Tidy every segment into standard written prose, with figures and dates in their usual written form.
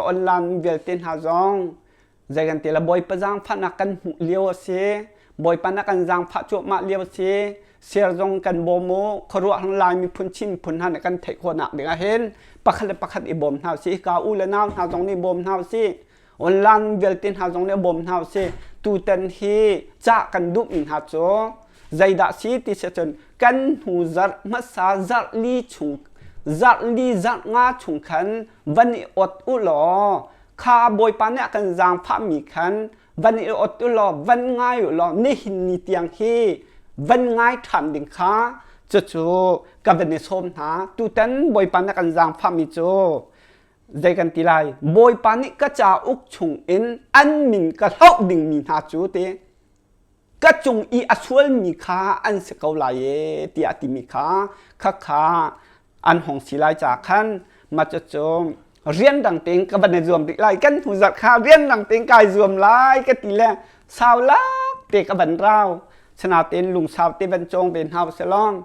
Online vialte hna zong zei kan ti la Bawipa zaangfahnak kan hmuh lio a si. Bawipa na kan zaangfah cuahmah lio a si. Share zong kan bawm u. Khuaruah hang Lai miphun Chin miphun hna nih kan theih khawhnak ding ah hin pakhat le pakhat i bawm hna usih. Hika u le nau hna zong nih bawm hna usih. Online vialte hna zong nih bawm hna usih. Tutan hi cah kan duhmi hna cu zeidah si ti si cun kan hnu zarh hmasa zarh li chung zarh li zarh nga chung khan van i ot u law kha Bawipa nih a kan zaangfahmi khan van i ot u law van ngai u law nihin ni tiang hi van ngai ṭhan ding kha cucu ka van i sawm hna. Tutan Bawipa nih a kan zaangfahmi cu zei kan ti lai? Bawipa nih ka cauk chungin an min ka hloh dingmi hna cu ti ka cung i a sualmi kha an si ko lai e tiah a timi kha khakha an hong si lai ca khan mah cucu rianrang tein ka van i zuam rih lai. Kan hnu zarh kha rianrang tein kai zuam lai ka ti le sau lak te ka van rau. Sinain lungsau te van cawng ve hna usih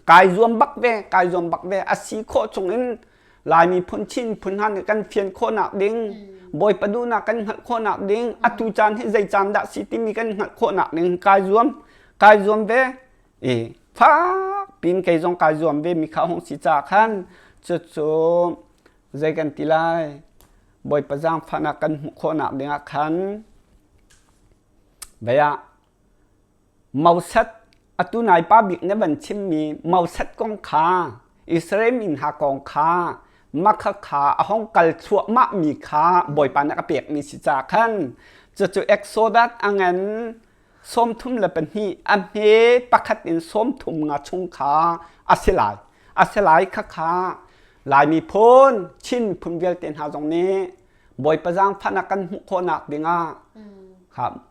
kai zuam bak ve, kai zuam bak ve. A si khawh chung in Lai miphun Chin phun hna nih kan fian khawhnak ding, Bawipa duhnak kan hngalh khawhnak ding, atu caan hi zei caan dah si timi kan hngalh khawhnak ding kai zuam, kai zuam ve. I fak pin kei zong kai zuam ve mi kha hung si ca khan cucu zei kan ti lai? Bawipa zaangfahnak kan hmuh khawhnak ding ah khan vei ah Mosat atu nai pa bik na van chimmi Mosat kong kha, Israel mi hna kong kha, makha kha a hong kal thluahmah mi kha Bawipa nih a pekmi si ca khan cucu Exodus a ngan 32 a hme pakhat in 35 chung kha a si lai. A si lai khakha Lai miphun, Chin miphun vialte hna zong nih Bawipa zaangfahnak kan hmuh khawhnak dingah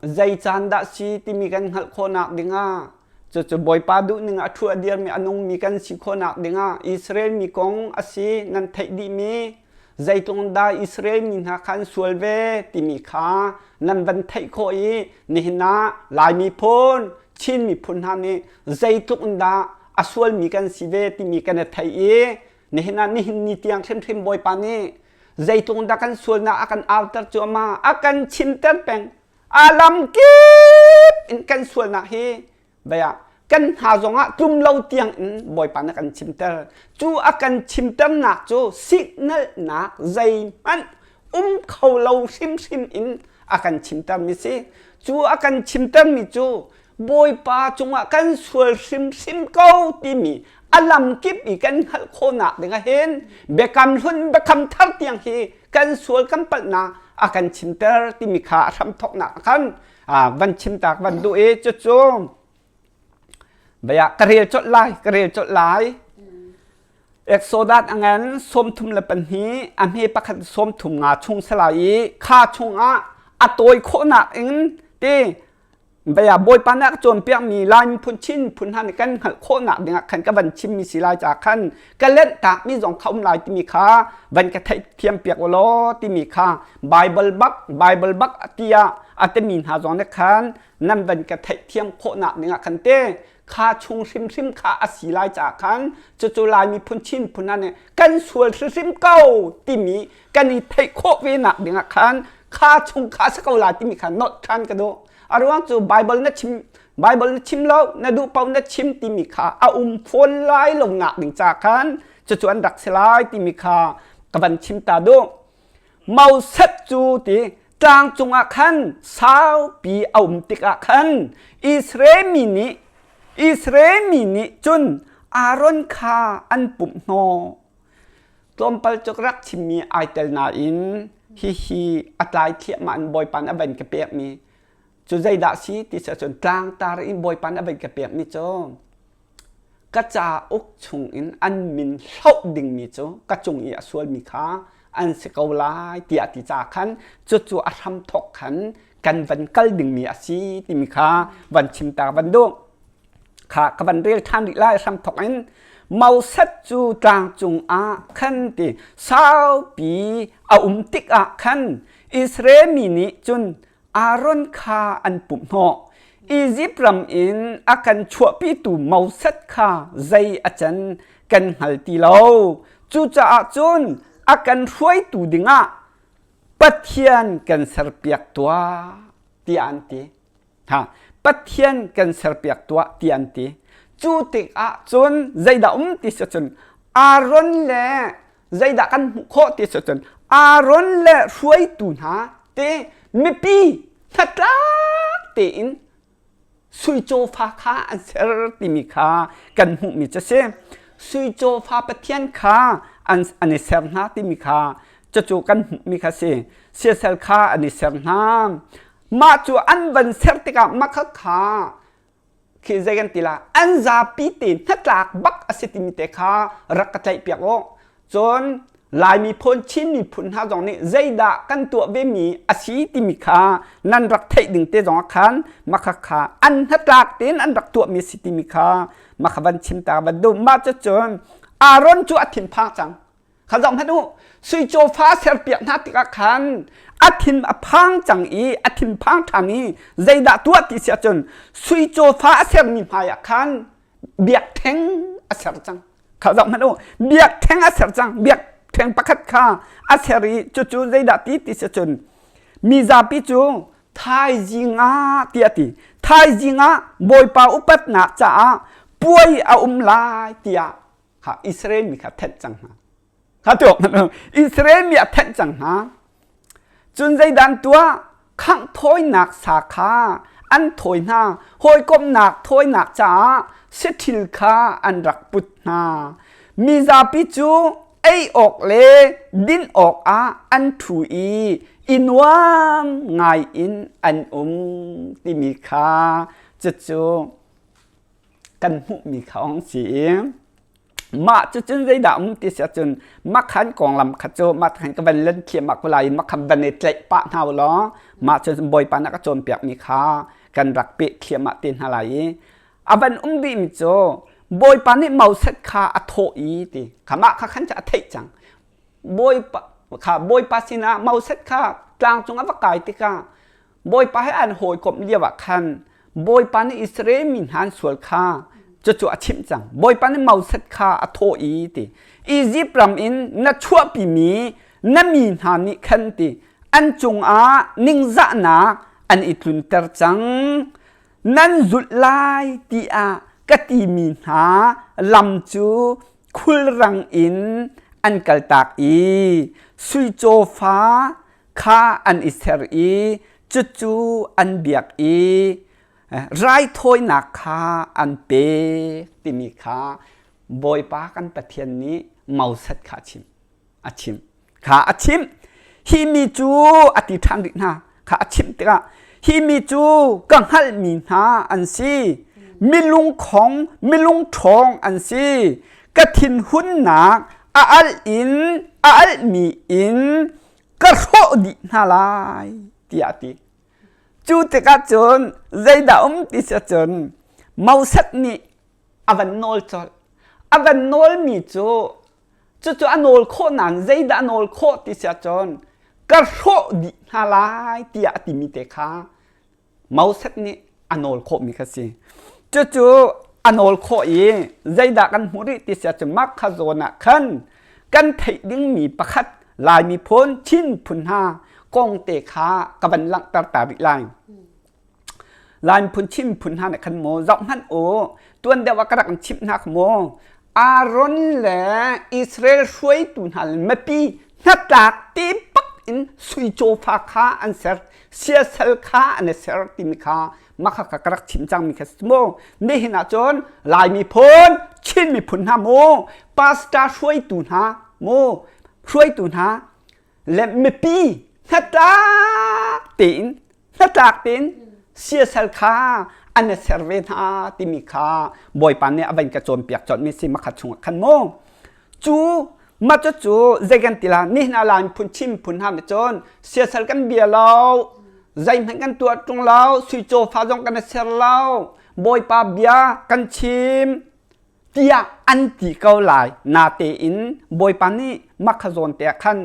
zei caan dah si timi kan hngalh khawhnak dingah, cucu Bawipa duhning a thu a dirmi a nungmi kan si khawhnak dingah, Israel mi kong a si nan theih dihmi, zeitluk dah Israel mi hna kha an sual ve timi kha nan van theih khawh i nihin ah Lai miphun, Chin miphun hna nih zeitluk dah a sualmi kan si ve timi kan i theih i nihin ah nihin ni tiang hrimhrim Bawipa nih zeitluk dah kan sualnak a kan auter cuahmah, a kan chimter peng, a lamkip in kan sualnak hi baya kan hna zongah tlum lo tiang in Bawipa nih a kan chimter. Cu a kan chimternak cu signalnak zeihmanh um kho lo hrimhrim in a kan chimtermi si. Cu a kan chimtermi cu Bawipa cungah kan sual hrimhrim ko timi a lamkip i kan hngalh khawhnak ding ah hin biakam hlun, biakam thar tiang hi kan sual kan palhnak a kan chimter timi kha a hramthawknak ah khan van chimtak van duh i cucu baya ka rel colh lai, ka rel colh lai. Exodus a ngan 32 a hme pakhat 35 chung salai i kha chungah a tawi khawhnak in ti Bia Bawipa nih a ka cawnpiakmi Lai miphun, Chin miphun hna nih kan hngalh khawhnak dingah khan ka van chimmi si lai caah khan ka lenhtakmi zong kha um lai timi kha van ka theihthiam piak u law timi kha Bible bak, Bible bak tiah a timi hna zong nih khan nan van ka theihthiam khawhnak dingah khan te kha chung hrimhrim kha a si lai caah khan cucu Lai miphun, Chin miphun hna nih kan sual hrimhrim ko timi kan i theih khawh ve nak dingah khan kha chung kha a si ko lai timi kha nolh ṭhan ka duh. A ruang cu Bible na chim, Bible na chim lo, na duh paoh na chim timi kha a um fawn lai lo nak ding ca khan cucu an rak si lai timi kha ka van chim ta duh. Moses cu ti tlang cungah khan saupi a um tikah khan Israel mi nih cun Aaron kha an pumh hnawh. Tlawmpal cu ka rak chimmi ai tel nain hihi a tlai thliahmah in Bawipa nih a van ka pekmi cu zeidah si ti si ahcun tlangtar in Bawipa nih a van ka pekmi cu ka cauk chungin an min hloh dingmi cu ka cung i a sualmi kha an si ko lai tiah ti ca khan cucu a hramthawk khan kan van kal dingmi a si timi kha van chim ta van duh. Kha ka van rel ṭhan rih lai. Hramthawk in Moses cu tlang cungah khan ti saupi a um tikah khan Israel mi nih cun Aaron kha an pumh hnawh. Izipt ram in a kan chuahpitu Moses kha zei a can kan hngal ti lo. Cucaah cun a kan hruaitu dingah. Pathian kan serpiak tuah tiah an ti. Ha, Pathian kan serpiak tuah tiah an ti. Cu tikah cun zeidah um ti si cun Aaron le zeidah kan hmuh khawh ti si cun Aaron le hruaitu hna te mipi hnatlak tein sui cawfa kha an ser timi kha kan hmuhmi cu si. Sui cawfa Pathian kha an, an i ser hna timi kha cucu kan hmuhmi kha si. Siasal kha an i ser hna. Mah cu an van ser tikah mah kha kha khi zei kan ti la an zapi te hnatlak bak a si timi te kha rak ka tlaih piak u. Cun Lai miphun Chin miphun hna zong nih zeidah kan tuah ve mi a si timi kha nan rak theih ding te zong ah khan makha kha an hnatlak tein an rak tuah mi si timi kha makha van chim ta van duh mah cucun Aaron cu a thinphang cang kha zoh hmanh u sui cawfa serpiak hna tikah khan a thin a phang cang i a thinphang ṭhan i zeidah tuah ti si ahcun sui cawfa a sermi hmai ah khan biakṭheng a ser cang kha zoh hmanh u biakṭheng a ser cang biakṭheng pakhat kha a ser i cucu zeidah ti ti si cun mi zapi cu thaizing ah tiah ti thaizing ah bawipa upatnak caah puai a um lai tiah kha Israel mi kha thenh cang hna kha tu Israel mi a thenh cang hna Cun zeidah an tuah? Khangh thawinak sa kha an thawi hna. Hawikomhnak thawinak caah saṭhil kha an rak put hna. Mizapi cu ei awk le din awkah an ṭhu i i nuam ngaiin an um timi kha cucu kan hmuhmi kha a hung si i mah cucun zeidah um ti si ahcun makhan konglam kha cu mah khan ka van len thiam ko lai makhan van i tlaih pah hna u law mah cu bawipa na ka cawnpiak mi kha kan rak peh thliahmah te hna lai i a van um dih mi cu bawipa nih Moses kha a thawh i ti kha mah kha khan cu a theih cang bawipa kha bawipa sinah Moses kha tlang cung a va kai tikah Bawipa he an hawikomh lio ah khan Bawipa nih Israel mi hna an sual kha cucu a chimh cang. Bawipa nih Moses kha a thawh i ti Izipt ram in na chuahpimi na mi hna nih khan ti an cungah ningzahnak an i tlunter cang. Nan zulh lai tiah ka timi hna lam cu khulrang in an kaltak i sui cawfa kha an i ser i cucu an biak i raithawinak kha an pek timi kha Bawipa kan Pathian nih Moses kha a chim a chim kha a chim hi mi cu a ti ṭhan rih hna kha a chimh tikah hi mi cu ka hngalhmi hna an si milungkhong milungṭhawng an si ka thinhunnak a alh in a alhmi in ka hrawh dih hna lai tiah a ti cu tikah cun zeidah um ti si cun Moses nih a van nawl colh a van nawlmi cu cucu a nawl khawh nain zeidah a nawl khawh ti si ahcun ka hrawh dih hna lai tiah a timi te kha Moses nih a nawl khawhmi kha si. Cucu a nawl khawh i zeidah kan hmuh rih ti si ahcun mah kha zawn ah khan kan theih dingmi pakhat Lai miphun Chin phun hna kong te kha ka van langhter ta rih lai. Lai miphun Chin phun hna nih khan maw zoh hmanh u tuan deuh ah ka rak in chimh hna kha maw Aaron le Israel hruaitu hna le mipi hnatlak ti bak in sui cawfa kha an ser siasal kha an i ser timi kha makha ka ka rak chim cangmi kha si mu nihin ah cun Lai miphun Chin miphun hna mu pastor hruaitu hna mu hruaitu hna le mipi hnatlak tein hnatlak tein siasal kha an i ser ve hna timi kha Bawipa nih a van ka cawnpiak colhmi si makhat chungah khan mu cu mah cu zei kan ti la nihin ah Lai phun Chin phun hna nih cun siasal kan bia lo zeihmanh kan tuah ṭung lo sui cawfa zong kan i ser lo Bawipa bia kan chim tiah an ti ko lai natein Bawipa nih makha zawn te ah khan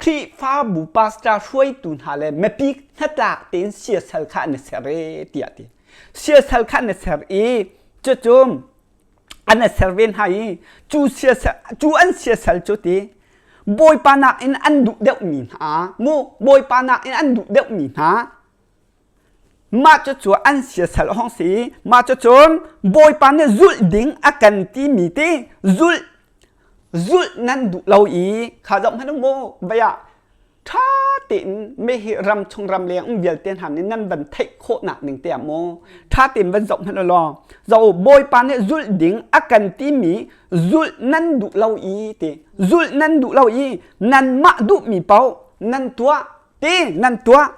Khrihfabu pastor hruaitu hna le mipi hnatlak tein siasal kha an i ser e tiah ti. Siasal kha an i ser i cucu an i ser ve hna i cu siasal cu an siasal cu ti. Bawipa nakin an duh deuhmi hna mu Bawipa nakin an duh deuhmi hna mah cucu an siasal hong si mah cucun Bawipa nih zulh ding a kan timi ti zulh zulh nan duh lo i kha zoh hmanh u mu vei ah ṭha tein mi hi ram chung ram leng um vialte hna nih nan van theih khawhnak ning te ah maw ṭha tein van zoh hmanh u law zoh Bawipa nih zulh ding a kan timi zulh nan duh lo i ti zulh nan duh lo i nanmah duhmi paoh nan tuah ti nan tuah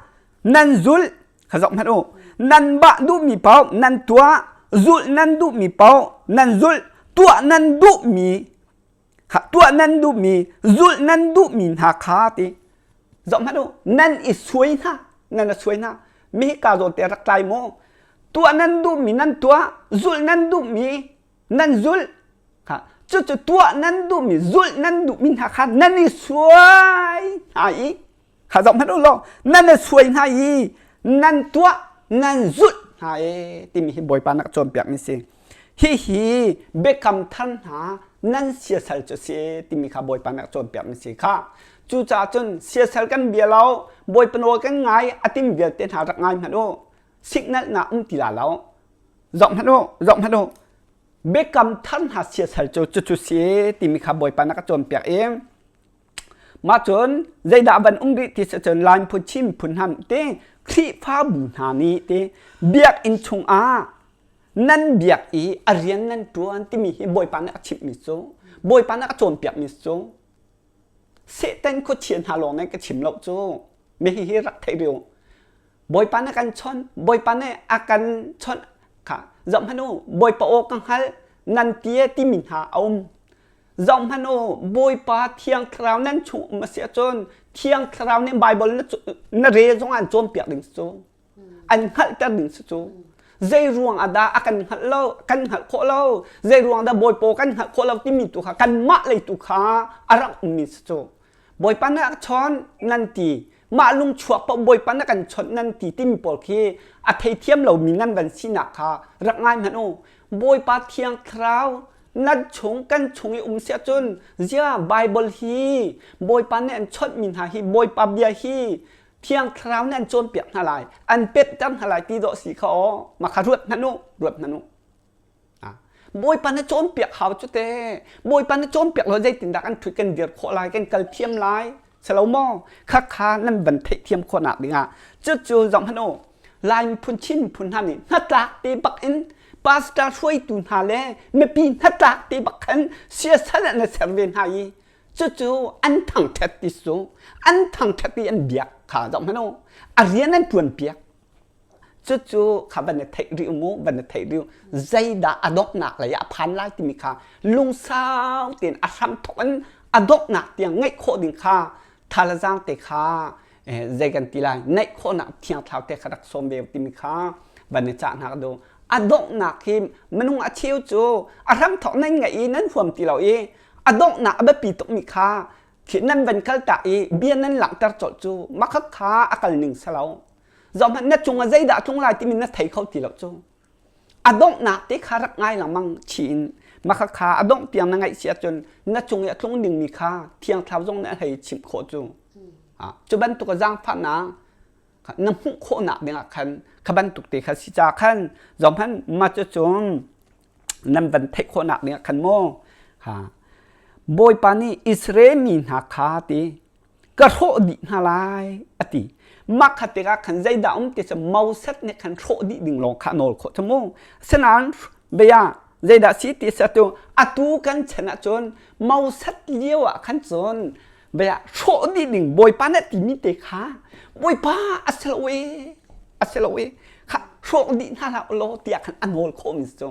nan zulh kha zoh hmanh u nan bah duhmi paoh nan tuah zulh nan duhmi paoh nan zulh tuah nan duhmi tuah nan duhmi zulh nan duhmi hna kha ti zoh hmanh u nan i suai hna nan i suai hna mi ka zawn te rak tlai maw tuah nan duhmi nan tuah zulh nan duhmi nan zulh kha cucu tuah nan duhmi zulh nan duhmi hna kha nan i suai hna i kha zoh hmanh u law nan i suai hna i nan tuah nan zulh hna e timi hi Bawipa nak cawnpiak mi si hihi biakam thar hna nan siasal cu si timi kha Bawipa nak cawnpiak mi si kha cucaah cun siasal kan bia lo Bawipa nawl kan ngai a tim vialte hna rak ngai hmanh u signal na um ti la lo zoh hmanh u zoh hmanh u biakam thar hna siasal cu cucu si timi kha Bawipa nak a cawnpiak i Mah cun zeidah van um rih ti cun Lai phun Chin phun hna te Khrihfabu hna nih te biakinn chungah nan biak i a rian nan ṭuan timi hi Bawipa nih a chimhmi cu Bawipa nih a cawnpiakmi cu Satan khuachia hna lawng nih ka chim lo cu mi hihi rak theih rih u. Bawipa nih kan chawnh Bawipa nih a kan chawnh kha zoh hmanh u Bawipa aw ka hngalh nan ti e timi hna a um zoh hmanh u Bawipa Thiang Thlarau nan chung um a si ahcun Thiang Thlarau nih Baibal na, na rel zong an cawnpiak ding si cu an hngalhter ding si cu zei ruang ah dah a kan hngalh lo kan hngalh khawh lo zei ruang dah Bawipa kan hngalh khawh lo timi tu kha kanmah lei tu kha a rak ummi si cu Bawipa nih a chawnh nan ti mah lungchuak paoh Bawipa na kan chawnh nan ti timi pawl khi a theithiam lomi nan van sinak kha rak ngai hmanh u Bawipa Thiang Thlarau nan chung kan chung i um siah cun zia Bible hi Bawipa nih an chawnhmi hna hi Bawipa bia hi Thiang Thlarau nih an cawnpiak hna lai an pemhter hna lai ti dawh si kha aw mah kha ruat hmanh u ruat hmanh u Bawipa na cawnpiak hau cu te. Bawipa na cawnpiak lo zeitindah kan ṭhut kan dir khawh lai, kan kal thiam lai. Silo maw? Khakha nan van theihthiam khawhnak dingah cucu zoh hmanh u. Lai miphun Chin miphun hna nih hnatlak te bak in pastor hruaitu hna le mipi hnatlak te bak khan siasal an ser ve hna i cucu an thangṭhat ti su an thangṭhat i an biak kha zoh hmanh u. A rian an ṭuan piak. Cucu kha van i theih rih mu van i theih rih zeidah a donghnak lei ah a phan lai timi kha lungsau tein a hram thawk in a donghnak tiang ngeih khawh ding kha thalazang te kha zei kan ti lai neih khawhnak thiang thlau te kha rak sawm ve timi kha van i cah hna ka duh a donghnak hi minung a cheu cu a hram thawk nan ngeih i nan huam ti lo i a donghnak a biapi tukmi kha khi nan van kal tak i bia nan langhter colh cu mah kha a kal ning si lo zohhmanh na cungah zeidah tlung lai timi na thei kho ti lo cu a donghnak te kha rak ngai lengmang chi in mah kha a dongh tiang na ngaih si ahcun na cung i a tlung dingmi kha thiang thlarau zong nih a hei chimh khawh cu cu bantuk a zaangfahnak na hmuh khawhnak dingah khan kha bantuk te kha si ca khan zohhmanh mah cu cun nan van theih khawhnak dingah khan maw ha Bawipa nih Israel mi hna kha ti ka hrawh dih hna lai a ti mah kha tikah khan zeidah um ti cu Moses nih khan hrawh dih ding lawng kha a nawl khawh cu mu asinain bia zeidah si ti si atu atu kan chan ahcun Moses lio ah khan cun bia hrawh dih ding Bawipa nih timi te kha Bawipa a si lo e a si lo e kha hrawk dih hna hlah law tiah khan a nawl khawh mi cu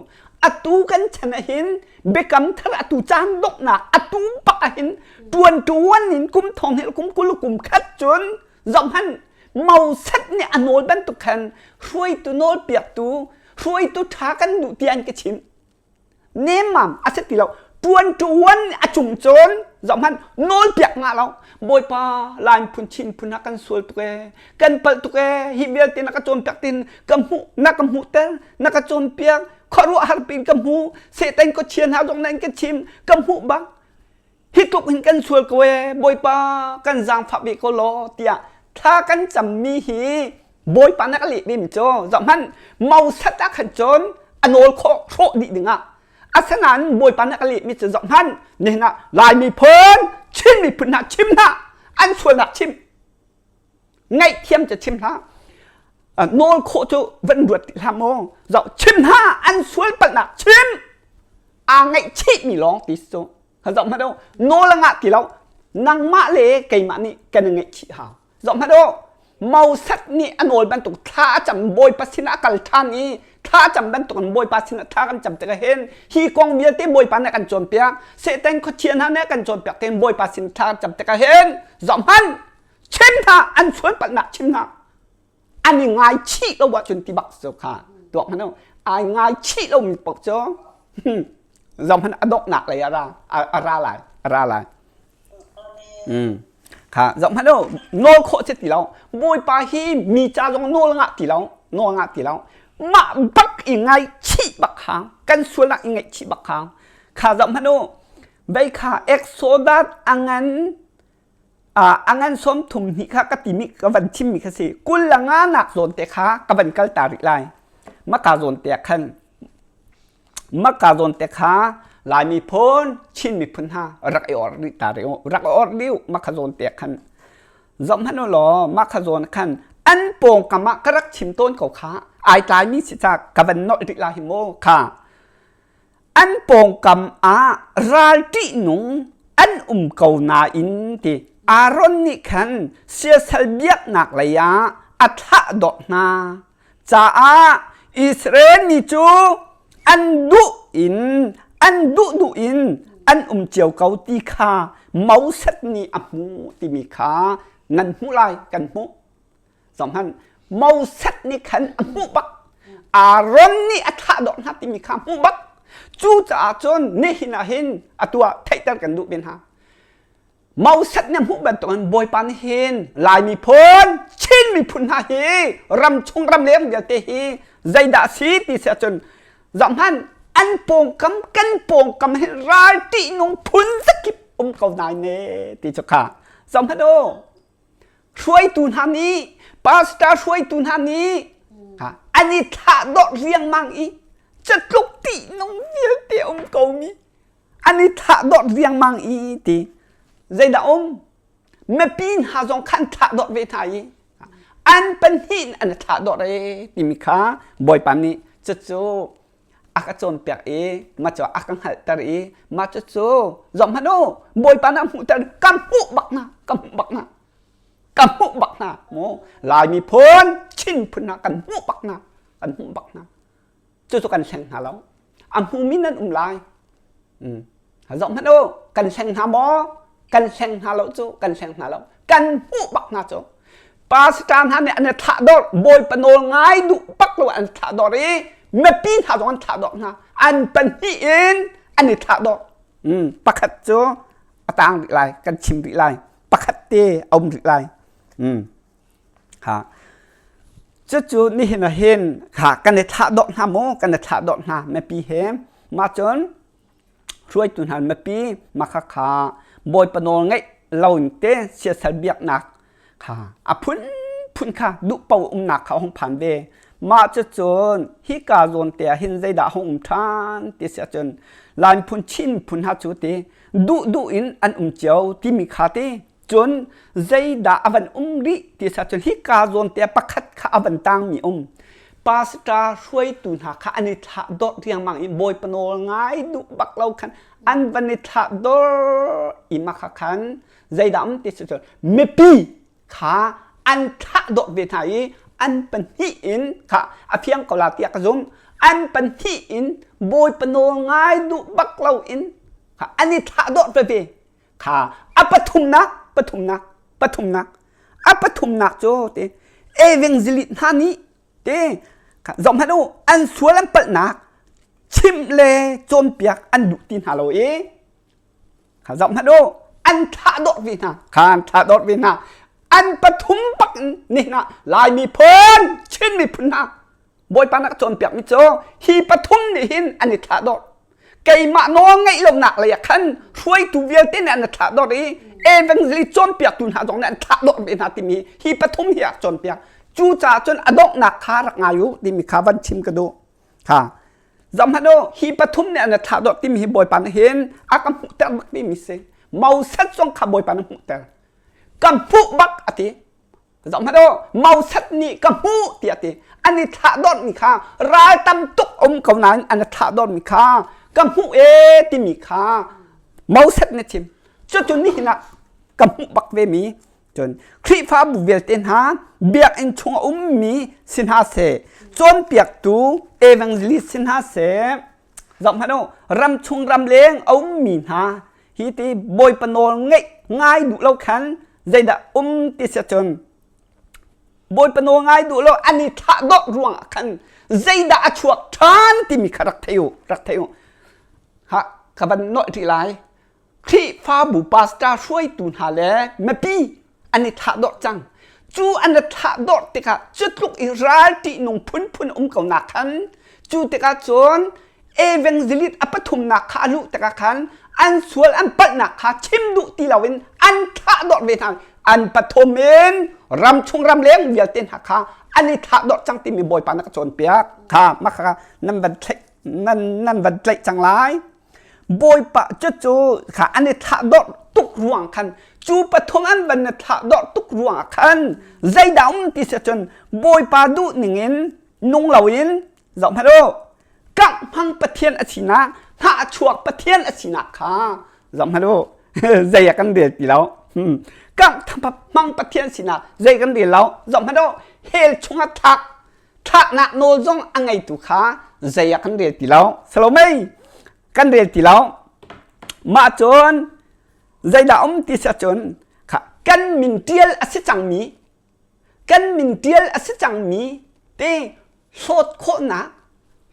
atu kan chan ah hin biakam thar atu caan donghnak atu bak ah hin tuan tuan in kum thong hel kum kul kum khat cun zohhmanh Moses nih a nawl bantuk khan hruaitu nawl piaktu hruaitu ṭha kan duh ti an ka chim nemmam a si ti lo tuan tuan a cung cun zohhmanh nawl piak ngah lo bawipa lai phun chin phun ah kan sual tuk ee kan palh tuk ee hi vialte na ka cawnpiak tin ka hmuh na ka hmuhter na ka cawnpiak khuaruahhar pin ka hmu satan ko chia hna zong na in ka chim ka hmuh bang. Hi tluk hin kan sual ko ee, Bawipa kan zaangfah ve ko law tiah thla kan cammi hi Bawipa na ka leh ve mi cu zohhmanh Moses ah khan cun a nawl khawh hrawh dih dingah asinain Bawipa na ka leh mi cu zohhmanh nihin ah Lai miphun Chin miphun hna chim hna an sualnak chim ngaihthiam cu chim hlah nawl khawh cu van ruat ti hlah maw zoh chim hna an sual palhnak chim aa ngaihchih mi lawng ti cu zoh hmanh u nawl a ngah ti lo nangmah le keimah nih kan i ngaihchih hau zoh hmanh u Moses nih a nawl bantuk thla a cam Bawipa sinah a kal ṭhan i thla a cam bantuk in Bawipa sinah thla kan cam tikah hin hi kong vialte Bawipa nih a kan cawnpiak Satan khuachia hna nih a kan cawnpiak tein Bawipa sin thla kan cam tikah hin zoh hmanh chim hna an sual palhnak chim hna an i ngaichih lo ahcun ti bak cu kha tuak hmanh u ai ngaichih lomi paoh cu zoh hmanh a donghnak lei a ra a ra lai a ra lai Kha zoh hmanh u, nawl khawh si ti lo. Bawipa hi mi ca zong nawl ngah ti lo, nawl ngah ti lo. Mah bak i ngaihchih bak kha, kan sualnak i ngaihchih bak kha. Kha zoh hmanh u, vei kha Exodus a ngan a ngan 32 kha ka timi ka van chimmi kha si 25 nak zawn te kha ka van kal ta rih lai. Maka zawn te ah khan Maka zawn te kha Lai miphun, Chin miphun hna rak i or rih ta rih u. Rak i or dih u maka zawn te khan. Zoh hmanh u law maka zawn khan an pawngkam ah ka rak chim tawn ko kha. Ai tlaimi si ca ka van nolh rih la hi mu kha. An pawngkam ah ral ṭihnung an um ko nain ti Aaron nih khan siasal biaknak lei ah a thlah dawh hna. caah Israel mi cu an duh in an duh duh in an um cio ko ti kha Moses nih a hmu timi kha nan hmuh lai kan hmuh. Zohhmanh Moses nih khan a hmuh bak Aaron nih a thlah dawh hna timi kha hmuh bak. Cucaah cun nihin ah hin atu ah theihter kan duh ve hna. Moses nih a hmuh bantukin Bawipa nih hin Lai miphun, Chin miphun hna hi ramchung ramleng vialte hi zeidah a si ti si ahcun zohhmanh an pawngkam kan pawngkam hi ral ṭihnung phun zakip um ko nai ne ti cu kha zohhmanh u hruaitu hna nih pastor hruaitu hna nih an i thlah dawh riangmang i catluk ṭihnung vialte um komi an i thlah dawt riangmang i ti zeidah um mipi hna zong khan thlah dawt ve hna i an pahnih in an thlah dawt e timi kha bawipa nih cucu a ka cawnpiak i mah cu a ka hngalhter i mah cucu zoh hmanh u bawipa nih a hmuhter ka hmuh bak hna ka hmuh bak hna ka hmuh bak hna mu Lai miphun Chin phun hna kan hmuh bak hna kan hmuh bak hna cucu kan hleng hna lo a hmumi nan um lai zoh hmanh u kan hleng hna maw kan hleng hna lo cu kan hleng hna lo kan hmuh bak hna cu pastor hna nih an i thlah dawr bawipa nawl ngai duh bak lo an thlah dawr i mipi hna zong an thlah dawr hna an pahnih in an i thlah dawr pakhat cu a tang rih lai kan chim rih lai pakhat te a um rih lai Ha. Cucu nihin ah hin kha kan i thlah dawh hna maw kan i thlah dawh hna mipi he mah cun hruaitu hna mipi mah kha kha bawipa nawl ngeih lo in te siasal biaknak kha a phunphun kha duh paoh umnak kha a hung phan ve mah cucun hika zawn te ah hin zeidah hung um ṭhan ti si ahcun Lai phun Chin phun hna cu ti duh duh in an um cio timi kha ti Cun zeidah a van um rih ti sa cun hika zawn te pakhat kha a van tangmi um. Pastor hruaitu hna kha an i thlah dawr riangmang i Bawipa nawl ngai duh bak lo khan an van i thlah dawr i mah kha khan zeidah um ti si cun mipi kha an thlah dawr ve hna i an pahnih in kha a fiang ko la tiah ka zumh an pahnih in Bawipa nawl ngai duh bak lo in kha an i thlah dawr veve kha a pathumnak pathumnak pathumnak a pathumnak cu te evangelist hna nih te zoh hmanh u an sual an palhnak chimh le cawnpiak an duh ti hna lo i kha zoh hmanh u an thlah dawh ve hna kha an thlah dawh ve hna an pathum bak in nihin ah Lai miphun Chin miphun hna Bawipa nak cawnpiak mi cu hi pathum nih hin an i thlah dawh. Keimah nawl ngeih lonak lei ah khan hruaitu vialte nih an thlah dor i evangelist cawnpiaktu hna zong nih an thlah dor ve hna timi hi pathum hi a cawnpiak. Cucaah cun a donghnak kha rak ngai u timi kha van chim ka duh. Ha. Zohhmanh u, hi pathum nih an thlah dor timi hi Bawipa nih hin a ka hmuhter bak timi si. Moses zong kha Bawipa nih hmuhter. Ka hmuh bak a ti. Zohhmanh u, Moses nih ka hmuh tiah a ti. An i thlah dawrmi kha ral tam tuk um ko nain an i thlah dawrmi kha ka hmuh ee timi kha Moses nih chim. Cucu nihin ah ka hmuh bak ve mi cun Khrihfabu vialte hna biakinn chung a ummi si hna seh, cawnpiaktu evangelist si hna seh, zohhmanh u, ramchung ramleng a ummi hna hi ti Bawipa nawl ngeih ngai duh lo khan zeidah um ti si cun Bawipa nawl ngai duh lo an i thlah dawh ruangah khan zeidah a chuak ṭhan timi kha rak thei u rak thei u ha ka van nolh ṭih lai Khrihfabu pastor hruaitu hna le mipi an i thlah dawh cang cu an i thlah dawh tikah cu tluk i ral ṭihnung phunphun um ko nak khan cu tikah cun evangelist a pathumnak kha a luh tikah khan an sual an palhnak kha chim duh ti loin an thlah dawh ve hna an pathum in ram chung ram leng vialte hna kha an i thlah dawh cang timi bawipa na ka cawnpiak kha mah kha nan van tlaih nan nan van tlaih cang lai bawipa cucu kha an i thlah dawh tuk ruang khan cu pathum an van i thlah dawh tuk ruang khan zeidah um ti si cun bawipa duh ningin nung loin zoh hmanh u kangh hmang pathian a sinak hnahchuak pathian a sinak kha zoh hmanh u zei a kan rel ti lo kangh hmang pathian sinak zei kan rel lo zoh hmanh u hell chungah thlak thlaknak nawl zong a ngeitu kha zei ah kan rel ti lo salomei kan rel ti lo mah cun zeidah um ti si cun kha kan min tial a si cangmi kan min tial a si cangmi te hlawt khawhnak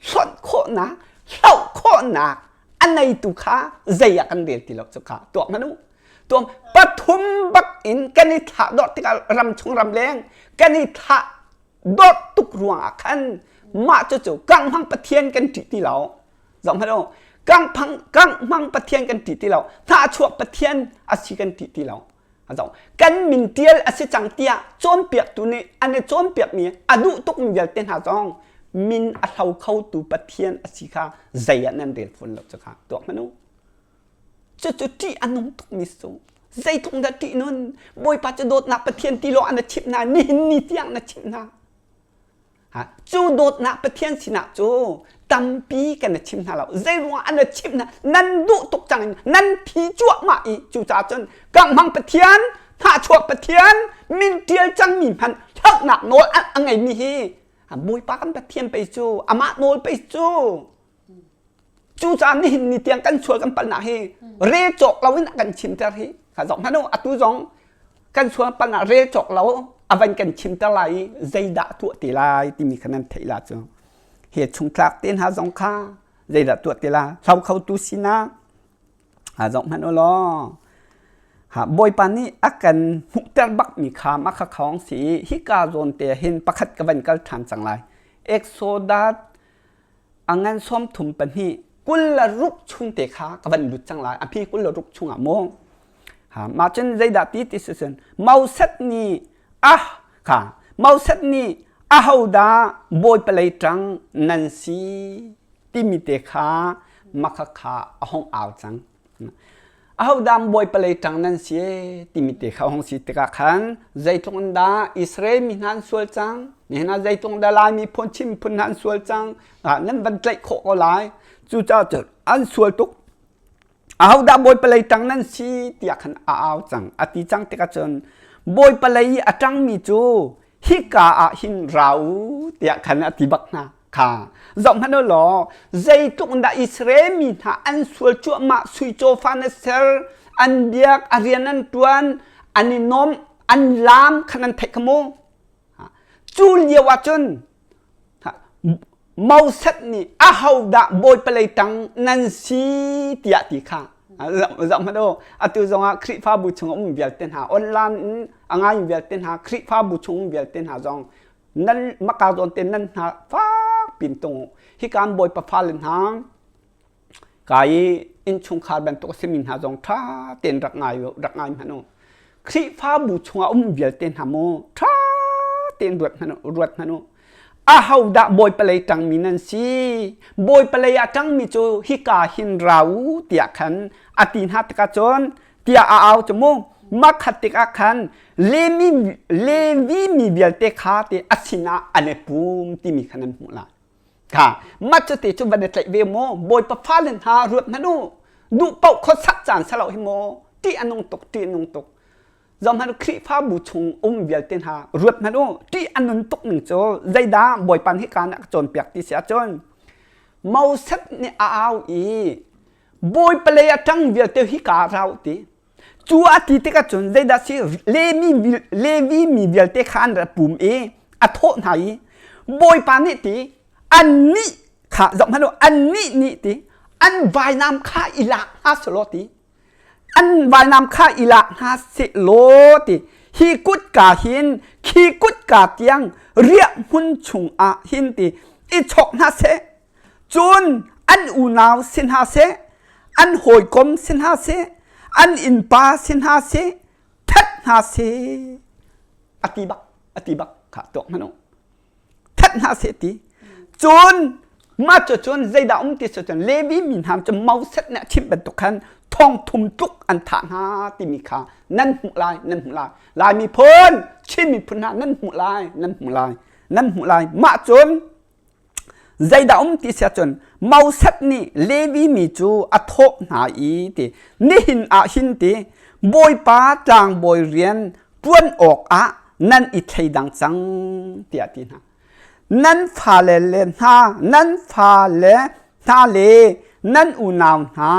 hlonh khawhnak hloh khawhnak a neitu kha zei ah kan rel ti lo cu kha tuak hmanh u tuam pathum bak in kan i thlah dawr tikah ram chung ram leng kan i thlah dawr tuk ruangah khan mah cu cu kanghmang pathian kan ṭih ti lo zoh hmanh u kanghmang kanghmang pathian kan ṭih ti lo hnahchuak pathian a si kan ṭih ti lo kan min tial a si cang tiah cawnpiaktu nih an i cawnpiakmi a duh tukmi vialte hna zong min a hlo khotu Pathian a si kha zei ah nan rel fawn lo cu kha tuak hmanh u cucu ṭih a nung tukmi cu zeitluk dah ṭih nun Bawipa cu dawtnak Pathian ti lawng an na chimh hna nihin ni tiang na chimh hna Cu dawtnak Pathian sinah cu tampi kan i chim hna lo. Zeiruangah an i chimh hna? Nan duh tuk cang in nan thi cuahmah i cucaah cun kanghmang Pathian, hnahchuak Pathian, min ṭial cangmi hmanh hlauhnak nawl a ngeimi hi Bawipa kan Pathian pei cu amah nawl pei cu Cucaah nihin ni tiang kan sual kan palhnak hi rel cawk lo in a kan chimter hi. Kha zong hmanh u atu zong kan sual palhnak rel cawk lo a van kan chimter lai i zeidah tuah te lai timi kha nan theih la cu. He chungtlak te hna zong kha zeidah tuah te la hlo khotu sinak ha zong hmanh u law ha Bawipa nih a kan hmuhter bakmi kha mah kha khawng si i hika zawn te hin pakhat ka van kal ṭhan cang lai. Exodus a ngan 32 26 chung te kha ka van lut cang lai a phi 26 chungah maw ha mah cun zeidah ti ti si cun Moses nih ah kha Moses nih ahodah bawipa lei ṭang nan si timi te kha makha kha a hong au cang Ahodah bawipa lei ṭang nan si timi te kha hong si tikah khan zeitluk in dah Israel mi hna an sual cang nihin ah zeitluk dah Lai miphun Chin miphun hna an sual cang nan van tlaih khawh ko lai cucaah cun an sual tuk ahodah bawipa lei ṭang nan si tiah khan a au cang a ti cang tikah cun bawipa lei i a ṭangmi cu hika ah hin ra u tiah khan a ti bak hna kha zoh hmanh u law zeitluk in dah Israel mi hna an sual cuahmah sui cawfa na ser an biak a rian an ṭuan an i nuam an laam khan an theih kha mu cu lio ah cun Moses nih ahodah bawipa lei ṭang nan si tiah ti kha zoh hmanh u atu zongah Khrihfabu chung a um vialte hna online in a ngai vialte hna Khrihfabu chung vialte hna zong nan maka zawn te nan hna fak pin tung hi kan bawipa fale hna. Ka i innchungkhar bantuk a simi hna zong ṭha tein rak ngai rak ngai hmanh u. Khrihfabu chungah um vialte hna mu ṭha tein ruat hmanh u, ruat hmanh u. Ahodah Bawipa lei ṭangmi nan si? Bawipa lei ah ṭangmi cu hika hin ra u tiah khan a ti hna tikah cun tiah a au cu mu. Makhat tikah khan Levi, Levi mi vialte kha ti a sinah an i pum timi kha nan hmuh lai. Kha mah cu ti cu van i tlaih ve mu Bawipa fale hna ruat hmanh u. Duh paoh khuasak caan si lo hi mu. Ṭih a nung tuk, ṭih a nung tuk. Zohhmanh u Khrihfabu chung um vialte hna ruat hmanh u. Ṭih a nun tuk ning cu zeidah Bawipa nih hika nih a ka cawnpiak ti si ahcun Moses nih a au i Bawipa lei ah ṭang vialte hika ra u ti. Cu a ti tikah cun zeidah si Levi, Levi mi vialte kha an ra pum i a thawh hna i Bawipa nih ti annih kha zohhmanh u annih nih ti an vainam kha i lak hna selaw ti an vainam kha i lak hna sehlaw ti hi kutka hin khi kutka tiang riah hmun chungah hin ti i chawk hna seh Cun an unau si hna seh, an hawikom si hna seh, an innpa si hna seh, that hna seh. A ti bak, a ti bak kha tuak hmanh u. That hna seh ti. Cun mah cu cun zeidah um ti cun Levi mi hna cu Moses nih a chimh bantuk khan thong thum tluk an thah hna timi kha nan hmuh lai, nan hmuh lai. Lai miphun, Chin miphun hna nan hmuh lai, nan hmuh lai, nan hmuh lai. Mah cun Zeidah um ti siah cun Moses nih Levi mi cu a thawh hna i ti nihin ah hin ti Bawipa tlangbawi rian ṭuan awkah nan i thleidang cang tiah a ti hna. Nan fale le hna nan fale hna le nan unau hna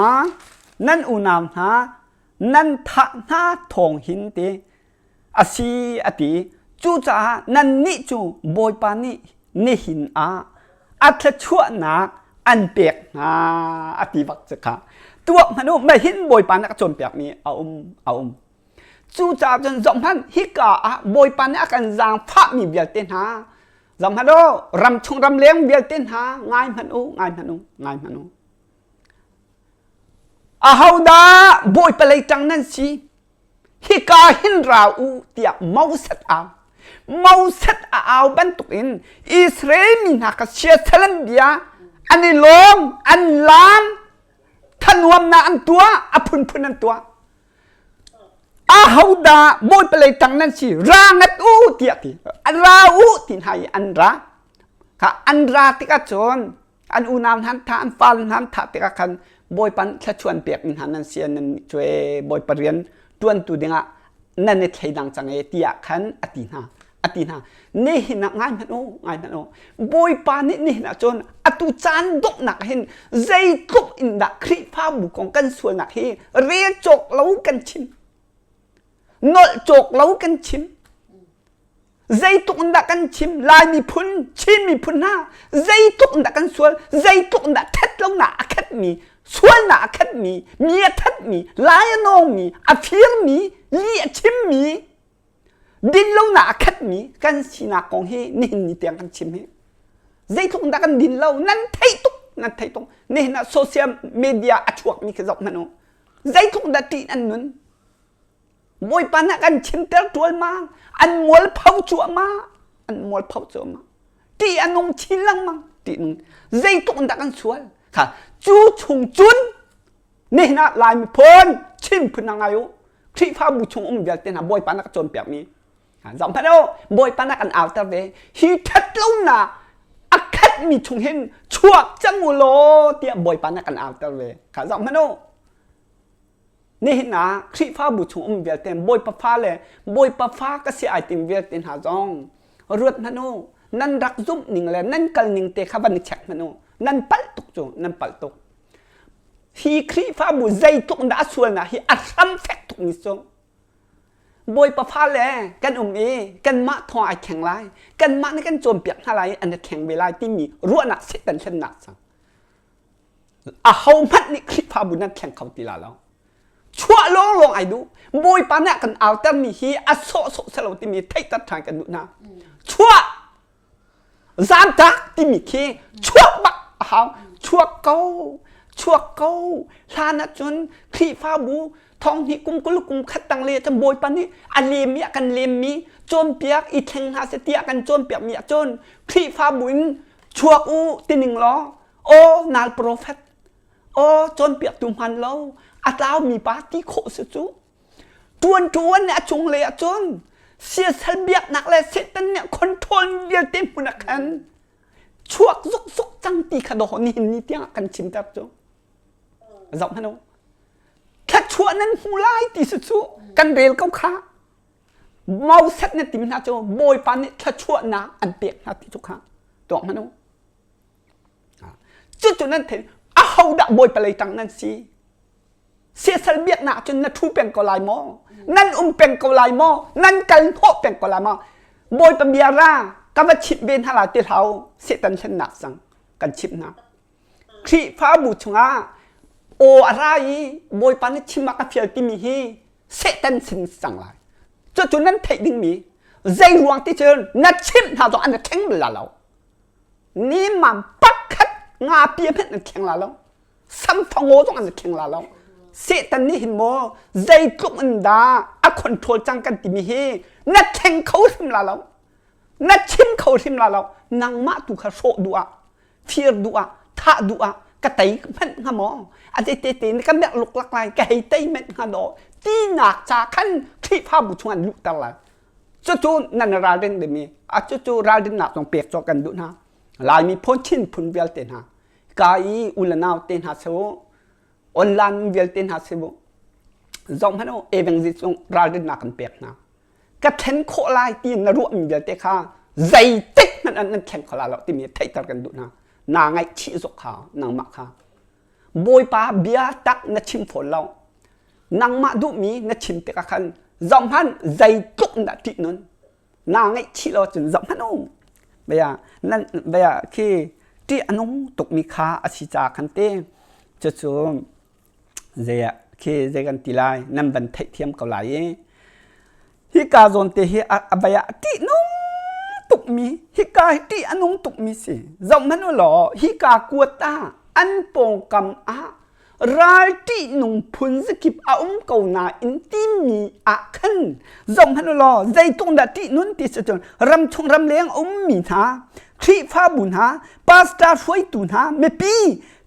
nan unau hna nan thah hna thawng hin ti a si a ti. Cucaah nannih cu Bawipa nih nihin ah a thluachuahnak an pek hna a ti bak cu kha. Tuak hmanh u, mahin Bawipa nih a ka cawnpiakmi a um a um. Cucaah cun zohhmanh hika ah Bawipa nih a kan zaangfahmi vialte hna zohhmanh u, ramchung ramleng vialte hna ngai hmanh u, ngai hmanh u, ngai hmanh u. Ahodah Bawipa lei ṭang nan si? Hika hin ra u tiah Moses au. Moses a au bantukin Israel mi hna kha siasal an bia, an i lawm, an laam, thanuamnak an tuah, a phunphun an tuah. Ahodah Bawipa lei ṭang nan si, ra ngat u tiah ti. Ra u ti hna i an ra. Kha an ra tikah cun an unau hna an thah an fale hna an thah tikah khan Bawipa thluachuan pek mi hna nan si nan cu ee Bawipa rian ṭuantu dingah nan i thleidang cang ee tiah khan a ti hna a ti hna nihin ah ngai hmanh u ngai hmanh u Bawipa nih nihin ah cun atu caan donghnak hin zeitluk in dah Khrihfabu kong kan sualnak hi rel cawk lo kan chim nolh cawk lo kan chim Zeitluk in dah kan chim Lai miphun, Chin miphun hna zeitluk in dah kan sual, zeitluk in dah ṭhat lonak a khatmi, sualnak a khatmi, mi a thatmi, lai a nawngmi, a firmi, li a chimmi, dinlonak a khatmi kan sinak kong hi nihin ni tiang kan chim hi. Zeitluk in dah kan din lo, nan theih tuk, nan theih tuk. Nihin ah social media a chuakmi khi zoh hmanh u. Zeitluk in dah ṭih an nun. Bawipa nih kan chimter ṭualmang, an mualpho cuahmah, an mualpho cuahmah. Ṭih a nung chin lengmang, ṭih nung. Zeitluk in dah kan sual? Kha cu chung cun nihin ah Lai miphun Chin phun hna ngai u. Khrihfabu chung um vialte hna Bawipa nih a ka cawnpiakmi. Zoh hmanh u, Bawipa nih kan auter ve. Hi ṭhatlonak a khatmi chung hin chuak cang u law tiah Bawipa nih kan auter ve. Kha zoh hmanh u. Nihin ah Khrihfabu chung um vialte Bawipa fa le Bawipa fa ka si ai tim vialte hna zong ruat hmanh u. Nan rak zumh ning le nan kal ning te kha van i check hmanh u. Nan palh tuk cu, nan palh tuk. Hi Khrihfabu zeitluk dah a sualnak hi a hram fek tuk mi cu. Bawipa fale kan um i kanmah thawng ai thleng lai, kanmah nih kan cawnpiak hna lai i an i thleng ve lai timi ruahnak Satan hlennak cang. Ahohmanh nih Khrihfabu nan thleng kho ti la lo. Chuah lawnglawng ai duh. Bawipa nih a kan autermi hi a sawhsawh si lo timi theihter ṭhan kan duh hna. Chuah! Zaantak timi khi chuah bak a hau. Chuak ko. Chuak ko. Hlan ahcun Khrihfabu thong hnih kum 20 kum khat tang le cun Bawipa nih a lem i a kan lemmi cawnpiak i thleng hna seh tiah kan cawnpiakmi ahcun Khrihfabu in chuak u tining law aw nal profet aw cawnpiaktu hman lo a tlaumi pa ti khawh si cu ṭuan ṭuan a cung lei ahcun siasal biaknak le Satan nih control vialte hmun ah khan chuak zukzuk cang ti kha dawh nihin ni tiang ah kan chimter cu zoh hmanh u thluachuah nan hmu lai ti si cu kan rel ko kha Moses na tim hna cu Bawipa nih thluachuahnak an pek hna ti cu kha tuak hmanh u cucu nan theih ahodah Bawipa lei ṭang nan si Siasal biaknak cun na ṭhu peng ko lai maw? Nan um peng ko lai maw? Nan kal hnawh peng ko lai maw? Bawipa bia ra ka va chimh ve hna lai ti hlah Satan hlennak cang kan chimh hna. Khrihfabu chungah aw a ra i Bawipa nih chim ah ka fial timi hi Satan sin cang lai. Cucu nan theih dingmi zei ruang ti cun na chimh hna zong an i thleng bal la lo. Nimam pakhat nga pi hmanh an thleng la lo. Samfangaw zong an thleng la lo. Satan nih hin maw zeitluk in dah a control cang kan timi hi na thleng kho hrim la lo. Na chim kho hrim la lo. Nangmah tu kha hrawh duh ah, fir duh ah, thah duh ah ka tei hmanh hnga maw? A te te te ka merh luklak lai, ka hei tei manh hnga daw. Tinak ca khan Khrihfabu chung an luhter lai. Cucu nan ralrin dimi, a cucu ralrinnak zong pek cawk kan duh hna. Laimi phun Chin phun vialte hna. Ka i u le nau te hna se u, online vialte hna se u, zoh hmanh u, evangelist zong ralrinnak kan pek hna. Ka thlen khawh lai ti na ruahmi vialte kha zeitik hmanh an nan thleng kho lai lo timi theihter kan duh hna. Naa ngaihchih zok kha nangmah kha. Bawipa bia tak na chim fawn lo. Nangmah duhmi na chim tikah khan zoh hmanh zeitluk in dah ṭih nun. Naa ngaihchih lo cun zoh hmanh u. Bia nan bia khi ṭih a nung tukmi kha a si caah khan te cucu zei ah khi zei kan ti lai nan van theihthiam ko lai i hika zawn te hi a vai ah ṭih nung tukmi hika hi ṭih a nung tukmi si zoh hmanh u law hika kuat ah an pawngkam ah ral ṭihnung phun zakip a um ko nain timi ah khan zohhmanh u law zeitluk dah ṭihnun ti si cun ramchung ramleng a ummi hna Khrihfabu hna pastor hruaitu hna mipi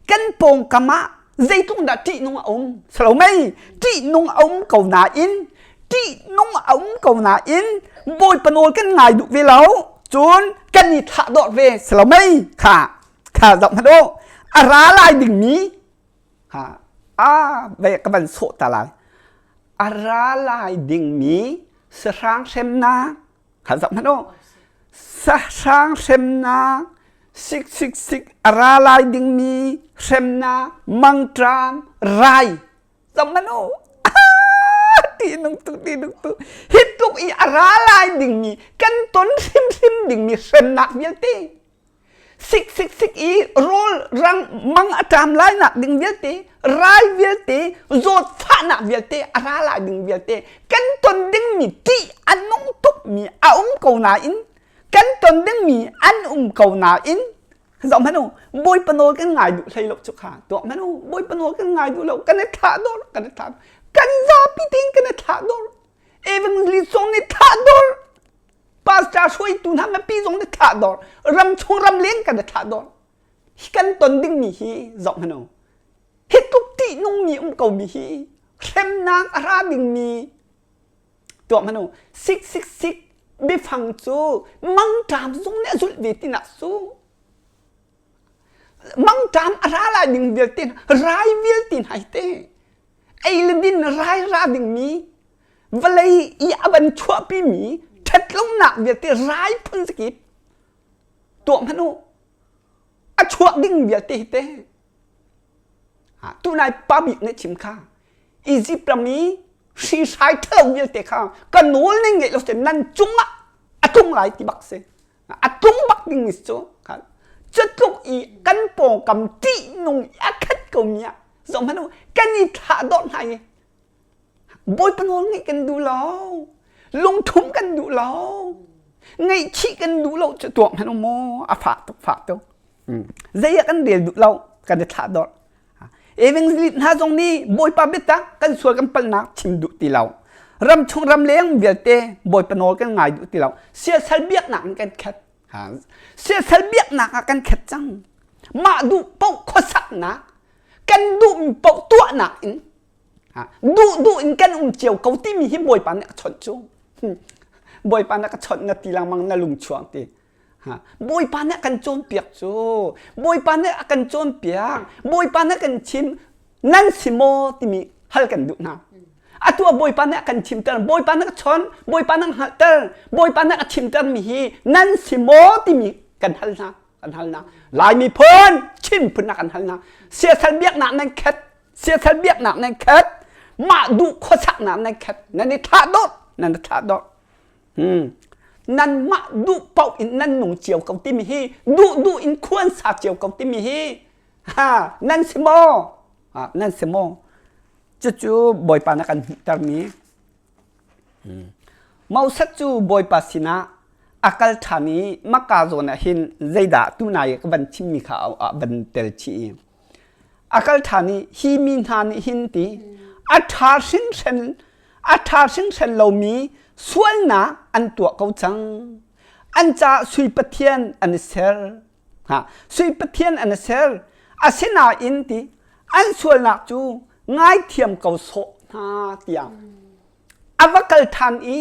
kan pawngkam ah zeitluk dah ṭihnung a um salo mei ṭihnung a um ko nain ṭihnung a um ko nain Bawipa nawl kan ngai duh ve lo cun kan i thlah dawt ve salo mei kha kha zoh hmanh u a ra lai dingmi ha a ve ka van sawh ta lai a ra lai dingmi sahrang hremnak kha zoh hmanh u sahrang hremnak sik sik sik a ra lai dingmi hremnak mangṭam rai zoh hmanh u ti nung tu ti nung tu hi tluk i a ra lai dingmi kan ton hrimhrim dingmi hremnak vialte Sik sik sik i rawl rang mang a ṭam lai nak ding vialte, rai vialte, zawtfahnak vialte, a ra lai ding vialte, kan ton dingmi ṭih a nung tukmi a um ko nain, kan ton dingmi an um ko nain, zoh hmanh u, Bawipa nawl kan ngai duh hlei lo cu kha tuak hmanh u, Bawipa nawl kan ngai duh lo, kan i thlah dawr, kan i thlah kan zapi tein kan i thlah dawr, evangelist zong nih thlah dawr, pastor hruaitu hna mipi zong nih thlah dawr ram chung ram leng kan i thlah dawr hi kan ton dingmi hi zoh hmanh u hi tluk ṭihnungmi um komi hi hremnak a ra dingmi tuah hmanh u sik sik sik biafang cu mangṭam zong nih a zulh ve tinak cu mangṭam a ra lai ding vialte rai vialte hna hi te ei le din rai ra dingmi vawlei i a van chuahpimi ṭhatlonak vialte rai phun zakip tuah hmanh u a chuak ding vialte hi te tunai pa bik nih chim kha Egypt ram i hri-hrai ṭhalo vialte kha ka nawl ning ngeih lo nan cungah a tlung lai ti bak si a tlung bak ding mi cu cu tluk i kan pawngkam ṭihnung i a khat ko mi ah zoh hmanh u kan i thlah dawh hna i Bawipa nawl ngeih kan duh lo. Lungthum kan duh lo. Ngaihchih kan duh lo cu tuak hmanh u maw a fah tuk fah tuk. Zei ah kan rel duh lo kan i thlah dawrh. Evangelist hna zong nih Bawipa biatak kan sual kan palhnak chim duh ti lo. Ram chung ram leng vialte Bawipa nawl kan ngai duh ti lo. Siasal biaknak in kan khat. Siasal biaknak ah kan khat cang. Mah duh paoh khuasaknak, kan duhmi paoh tuahnak in duh duh in kan um cio ko timi hi Bawipa nih a chawnh cu. Bawipa nih a ka chawnh na ti lengmang na lung chuang ti. Bawipa nih a kan cawnpiak cu. Bawipa nih a kan cawnpiak. Bawipa nih a kan chim. Nan si maw timi hal kan duh hna. Atu ah Bawipa nih a kan chimter. Bawipa nih a chawnh. Bawipa nih a hngalhter. Bawipa nih a chimter mi hi nan si maw timi kan hal hna. Kan hal hna. Lai miphun Chin phun ah kan hal hna. Siasal biaknak nan khat. Siasal biaknak nan khat. Mah duh khuasaknak nan khat. Nan i thlah dawh. Nan i thlah dawh. Hmm. Nanmah duh paoh in nan nung cio ko timi hi duh duh in khuan sa cio ko timi hi ha nan si maw? Ha, nan si maw? Cucu Bawipa na kan hmuhtermi. Hmm. Moses cu Bawipa sinah a kal ṭhan i Maka zawn ah hin zeidah tunai ka van chimmi kha a van tel chih i a kal ṭhan i hi mi hna nih hin ti a ṭha hringhran a ṭha hringhran lomi sualnak an tuah ko cang. An caah sui pathian an i ser. Ha, sui pathian an i ser. Asinain ti an sualnak cu ngaithiam ko sawh hna tiah a va kal ṭhan i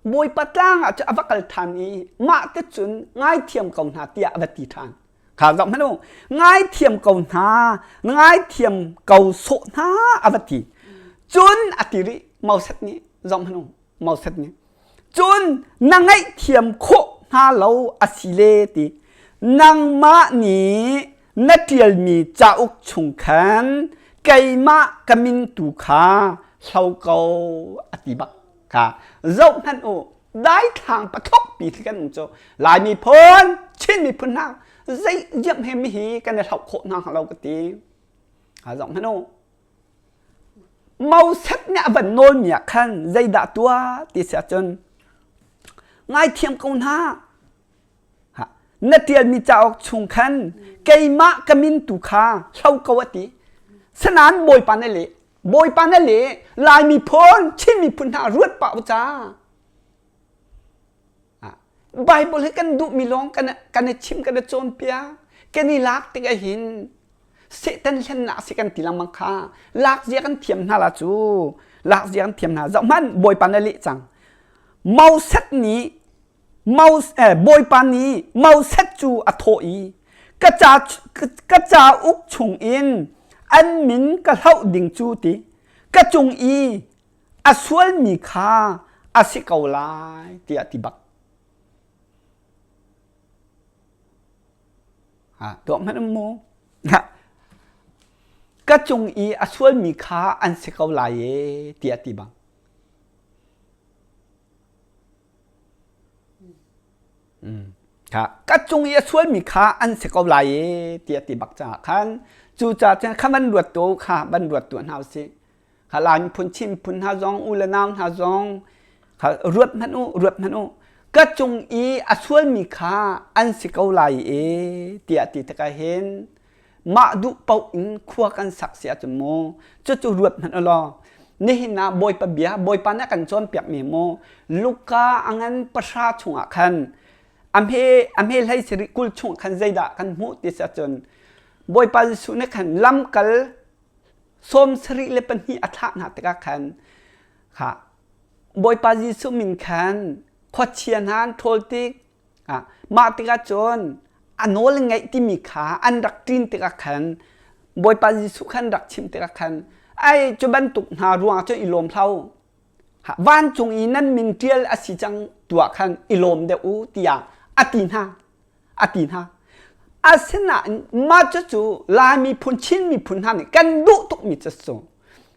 Bawipa tlang ah cun a va kal ṭhan i mah te cun ngaithiam ko hna tiah a va ti ṭhan. Kha zoh hmanh u, ngaithiam ko hna, ngaithiam ko sawh hna a va ti. Cun a ti rih Moses nih, zoh hmanh u, Moses nih. Cun na ngaihthiam khawh hna lo a si le ti. Nangmah nih na ṭialmi cauk chung khan keimah ka min tu kha hlo ko a ti bak. Kha zoh hmanh u, daithlang pathok pi khi kan um cu Lai miphun Chin miphun hna zei diam he mi hi kan i hloh khawh hna hnga lo ka ti ha zoh hmanh u Moses nih a van nawl mi ah khan zeidah tuah ti si ahcun ngaithiam ko hna na ṭialmi cauk chung khan keimah ka min tu kha hlo ko a ti sanan bawipa na leh Bawipa na le Lai miphun Chin miphun hna ruat pah u ca. Bible hi kan duhmi lawng kan kan i chim kan i cawnpiak kan i lak tik ahhin Satan hlennak si kan ti lengmang kha lak zia kan thiam hna la cu lak zia kan thiam hna zoh hmanh Bawipa na leh cang Moses nih Moses eh, Bawipa nih Moses cu a thawh i ka ca ka cauk chung in an min ka hloh ding cu ti ka cung i a sualmi kha a si ko lai tiah ti bak. Ha, tuah hmanh mu. Ka cung i a sualmi kha an si ko lai e tiah ti bang. Ka cung i a sualmi kha an si ko lai e tiah ti bak caah khan cucaah cun kha van ruat tu kha van ruat tuah hna usih. Kha Lai miphun Chin miphun hna zong u le nau hna zong kha ruat hmanh u ruat hmanh u ka cung i a sualmi kha an si ko lai e tiah ti tikah hin mah duh paoh in khua kan sak si ahcun mu cucu ruat hmanh u law nihin ah Bawipa bia Bawipa nih a kan cawnpiakmi mu Luka a ngan pahra chungah khan a hme a hme hlei sarih 20 chungah khan zeidah kan hmuh ti si ahcun Bawipa Jesuh nih khan lamkal 72 a thlah hna tikah khan kha Bawipa Jesuh min khan khuachia hna an ṭhawl tik Mah tikah cun a nawl ngeih timi kha an rak ṭin tikah khan Bawipa Jesuh khan rak chimh tikah khan ai cu bantuk hna ruangah cun i lawm hlah u. Vancung i nan min ṭial a si cang tuah khan i lawm deuh u tiah a ti hna. A ti hna. Asinain mah cucu Lai miphun, Chin miphun hna nih kan duh tukmi cu cu.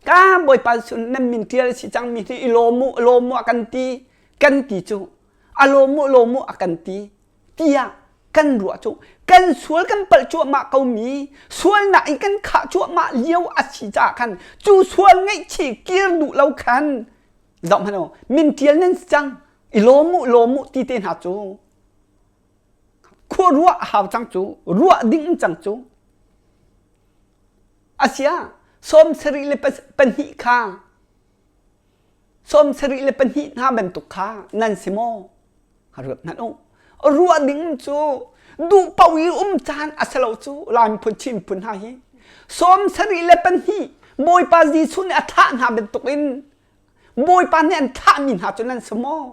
Ka Bawipa Jesuh nan min ṭial a si cangmi hi i lawm u, lawm u a kan ti, kan ti cu. A lawm u lawm u a kan ti tiah kan ruah cu kan sual kan palh cuahmah ko mi sualnak in kan khah cuahmah lio a si caah khan cu sual ngaihchih kir duh lo khan zoh hmanh u min ṭial nan si cang i lawm u lawm u ti te hna cu khua ruah a hau cang cu ruah ding cang cu. Asia 72 kha 72 hna bantuk kha nan si maw? Ruat hmanh u. Ruah ding cu duh paoh i um caan a si lo cu Lai miphun Chin miphun hna hi. 72 Bawipa Jesuh nih a thlah hna bantukin Bawipa nih an thlahmi hna cu nan si maw?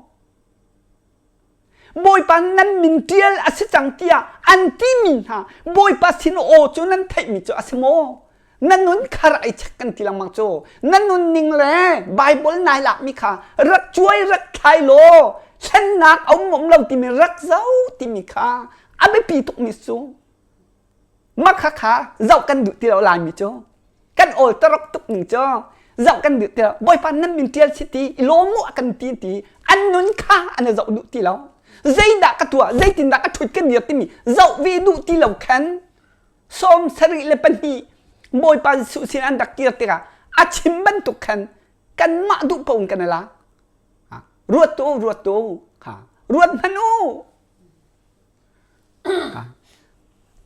Bawipa nan min ṭial a si cang tiah an timi hna Bawipa sin aw cu nan theihmi cu a si maw? Na nun kha rak i check kan ti lengmang cu. Na nunning le Bible nai lakmi kha rak cuai rak thlai law thlennak a um um lo timi rak zoh timi kha a biapi tukmi cu. Mah kha kha zoh kan duh ti lo Laimi cu. Kan awl tarok tuk ning cu zoh kan duh ti lo. Bawipa nan min ṭial si ti i lawm mu a kan ti ti an nun kha an i zoh duh ti lo. Zeidah ka tuah, zeitindah ka ṭhut ka dir timi zoh ve duh ti lo khan 72 Bawipa Jesuh sin an rak kir tikah a chim bantuk khan kanmah duh paoh in kan i lak. Ruat tu, ruat tu, ruat hmanh u.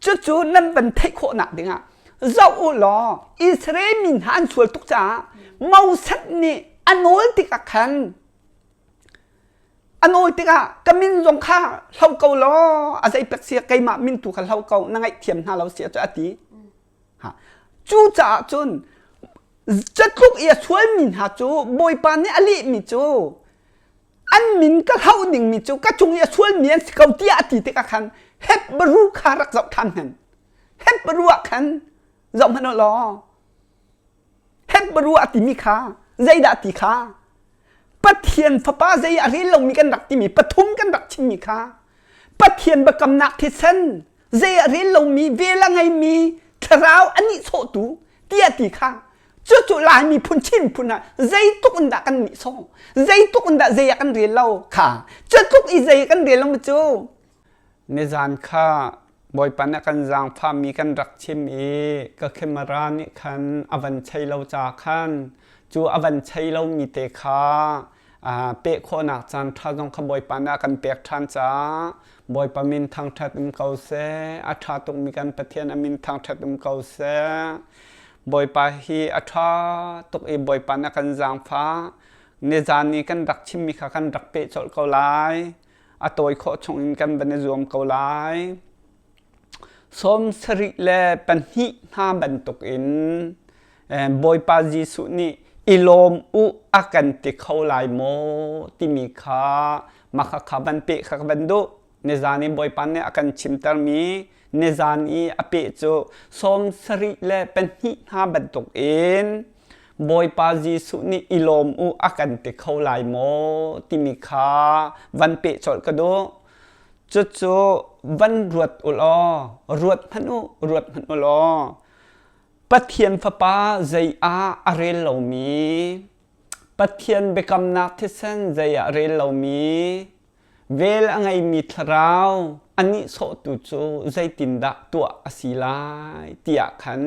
Cucu nan van theih khawhnak dingah zoh u law Israel mi hna an sual tuk caah Moses nih a nawl tikah khan a nawl tikah ka min zong kha hlo ko law a zei pek sia keimah min tu kha hlo ko na ngaihthiam hna lo sia cu a ti. Cucaah cun catluk i a sualmi hna cu Bawipa nih a lehmi cu an min ka hloh dingmi cu ka cung i a sualmi an si ko tiah a ti tikah khan Hebrew kha rak zoh ṭhan hmanh. Hebrew ah khan zoh hmanh u law Hebrew a timi kha zeidah ti kha Pathian fapa zei a rel lomi kan rak timi pathum kan rak chimmi kha Pathian biakamnak thisen zei a rel lomi vel a ngeimi thlarau a nihsawhtu tiah ti kha cucu Lai miphun Chin phun ah zeitluk in dah kan nihsawh zeitluk in dah zei ah kan rel lo kha cutluk i zei kan rel lo cu Nizan kha Bawipa nih a kan zaangfahmi kan rak chim i ka camera nih khan a van chei lo ca khan cu a van chei lomi te kha peh khawhnak caan ṭha zong kha Bawipa nih a kan pek ṭhan caah Bawipa min thangṭhat um ko seh. A ṭha tukmi kan Pathian a min thangṭhat um ko seh. Bawipa hi a ṭha tuk i Bawipa nih a kan zaangfah. Nizan i kan rak chimmi kha kan rak peh colh ko lai. A tawi khawh chungin kan van i zuam ko lai. 72 hna bantukin Bawipa Jesuh nih i lawm u a kan ti kho lai maw timi kha mah kha van peh kha ka van duh. Nizan i Bawipa nih a kan chimtermi nizan i a peh cu 72 hna bantukin Bawipa Jesuh nih i lawm u a kan ti kho lai maw timi kha van peh colh ka duh. Cucu van ruat u law, ruat hmanh u, ruat hmanh u law, Pathian Fapa zei ah a rel lomi, Pathian biakamnak thisen zei ah a rel lomi, vel a ngeimi thlarau a nihsawhtu cu zeitindah tuah a si lai tiah khan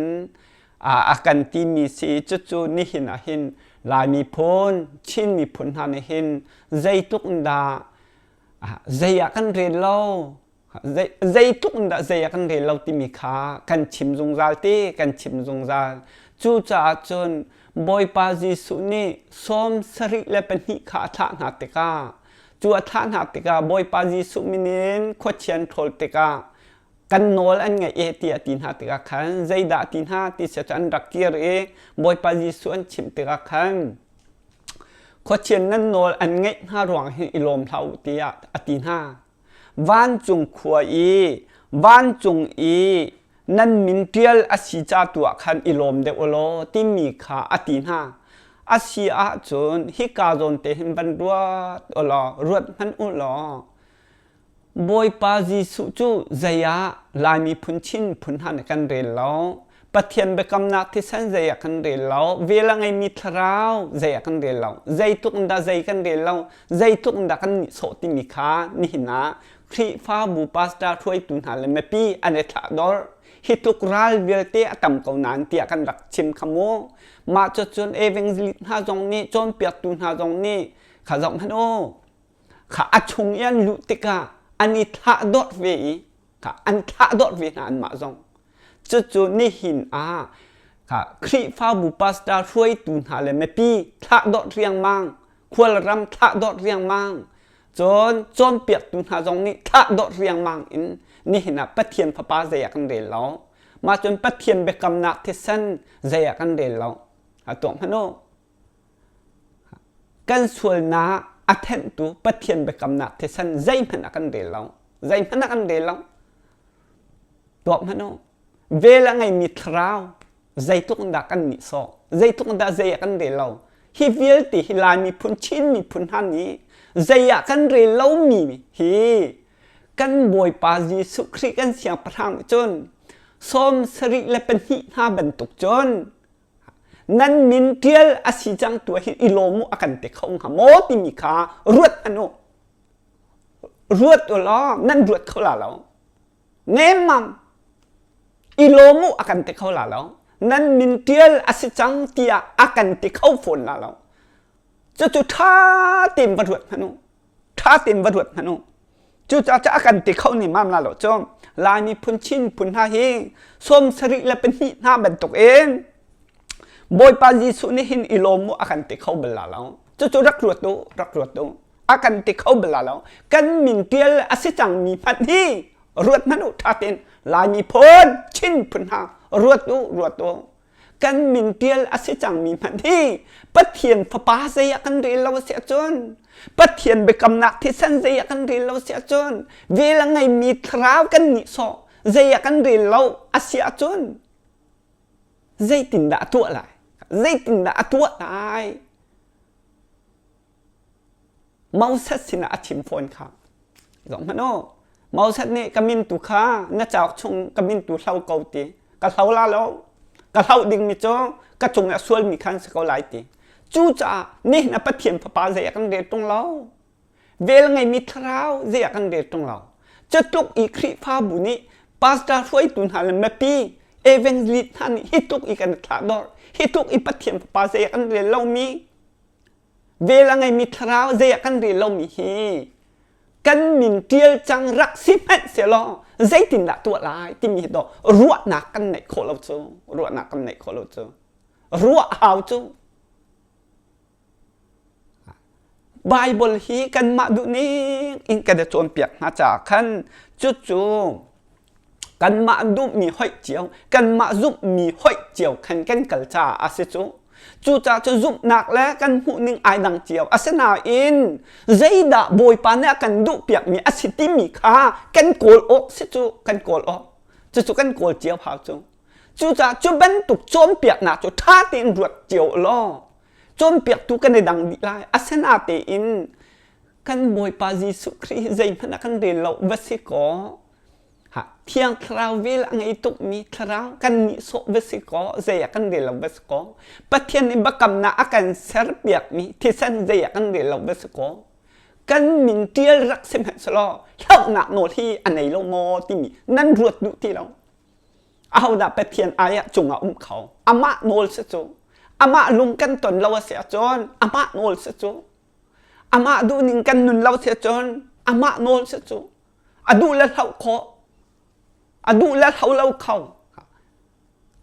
a kan timi si. Cucu nihin ah hin Lai miphun, Chin miphun hna nih hin zeitluk in dah zei ah kan rel lo zeitluk in dah zei ah kan rel lo timi kha kan chim zungzal ti kan chim zungzal cucaah cun Bawipa Jesuh nih 72 kha a thlah hna tikah cu a thlah hna tikah Bawipa Jesuh min in khuachian ṭhawl tikah kan nawl an ngaih e tiah ti hna tikah khan zeidah ti hna ti sia cu an rak kir i Bawipa Jesuh an chimh tikah khan Khuachian nan nawl an ngeih hna ruang hin i lawm hlah u tiah a ti hna. Vancung khua i vancung i nan min ṭial a si ca tu ah khan i lawm deuh u law timi kha a ti hna. A si ahcun hika zawn te hin van ruat u law ruat hmanh u law Bawipa Jesuh cu zei ah Lai miphun Chin phun hna nih kan rel lo. Pathian biakamnak thisen zei ah kan rel lo. Vel a ngeimi thlarau zei ah kan rel lo. Zeitluk in dah zei kan rel lo. Zeitluk in dah kan nihsawh timi kha nihin ah Khrihfabu pastor hruaitu hna le mipi an i thlahdorh. Hi tluk ral vialte a tam ko nain tiah kan rak chim kha mu. Mah cucun evangelist hna zong nih cawnpiaktu hna zong nih kha zoh hmanh u. Kha a chung i an luh tikah an i thlahdorh ve i kha an thlahdorh ve hna anmah zong. Cucu nihin ah. Kha Khrihfabu pastor hruaitu hna le mipi thlahdorh riangmang, khualram thlahdorh riangmang, cun cawnpiaktu hna zong nih thlahdorh riangmang in nihin ah Pathian Fapa zei ah kan rel lo. Mah cun Pathian biakamnak thisen zei ah kan rel lo. A tuak hmanh u. Kan sualnak a thenhtu Pathian biakamnak thisen zeihmanh a kan rel lo. Zeihmanh a kan rel lo. Tuak hmanh u. Vel a ngeimi thlarau zeitluk in dah kan nihsawh, zeitluk in dah zei ah kan rel lo. Hi vialte hi Lai miphun, Chin miphun hna nih zei ah kan rel lomi hi kan Bawipa Jesuh Khrih kan Siangpahrang nih cun 72 hna bantuk cun nan min ṭial a si cang tu ah hin i lawm u a kan ti kho hnga maw timi kha ruat hmanh u. Ruat u law nan ruat kho la lo. Nemmam i lawm u a kan ti kho la lo. Nan min ṭial a si cang tiah a kan ti kho fawn la lo. Cucu ṭha tein va ruat hmanh u. Ṭha tein va ruat hmanh u. Cucaah a kan ti kho ni mam la lo cu Lai miphun Chin phun hna hi 72 hna bantuk in Bawipa Jesuh nih hin i lawm u a kan ti kho bal la lo. Cucu rak ruat u, rak ruat u. A kan ti kho bal la lo. Kan min ṭial a si cangmi hmanh hi ruat hmanh u ṭha tein Lai miphun Chin phun hna ruat u, ruat u. Kan min ṭial a si cangmi hmanh hi Pathian Fapa zei ah kan rel lo a si ahcun Pathian biakamnak thisen zei ah kan rel lo a si ahcun vel a ngeimi thlarau kan nihsawh zei ah kan rel lo a si ahcun zeitindah a tuah lai? Zeitindah a tuah lai? Moses sinah a chim fawn kha. Zong hmanh u. Moses nih ka min tu kha na cauk chung ka min tu hlo ko ti. Ka hlo la lo. Ka hloh dingmi cu ka cung ah sualmi khan si ko lai ti. Cucaah nihin a Pathian Fapa zei ah kan rel ṭung lo. Vel ngeimi thlarau zei ah kan rel ṭung lo. Cutluk i Khrihfabu nih pastor hruaitu hna le mipi evangelist hna nih hi tluk i kan thlahdorh, hi tluk i Pathian Fapa zei ah kan rel lomi Vel a ngeimi thlarau zei ah kan rel lomi hi kan min ṭial cang rak si hmanh sehlaw zeitindah tuah lai timi hi dawh ruahnak kan neih khawh lo cu ruahnak kan neih khawh lo cu ruah hau cu Bible hi kanmah duhning in kan i cawnpiak hna caah khan cucu Kanmah duhmi hoih cio, kanmah zumhmi hoih cio khan kan kal caah a si cu. Cucaah cu zumhnak le kan hmuhning ai dang cio. Asinain zeidah Bawipa nih a kan duhpiakmi a si timi kha kan kawl awk si cu, kan kawl awk. Cucu kan kawl cio hau cu. Cucaah cu bantuk cawnpiaknak cu ṭha tein ruat cio u law cawnpiaktu kan i dang dih lai. Asinatein kan Bawipa Jesuh Khrih hi zeihmanh ah kan rel lo va si kaw Thiang Thlarau vel a ngei tukmi thlarau kan nihsawh va si kaw zei ah kan rel lo va si kaw Pathian nih biakamnak a kan serpiakmi thisen zei ah kan rel lo va si kaw kan min ṭial rak si hmanh selaw hlauhnak nawl hi a nei lo maw timi nan ruat duh ti lo. Ahodah Pathian ai ah cungah um kho? Amah nawl si cu. Amah lung kan ton lo a si ahcun amah nawl si cu. Amah duhning kan nun lo si ahcun amah nawl si cu. A duh le hloh khawh. A duh le hlo lo kho.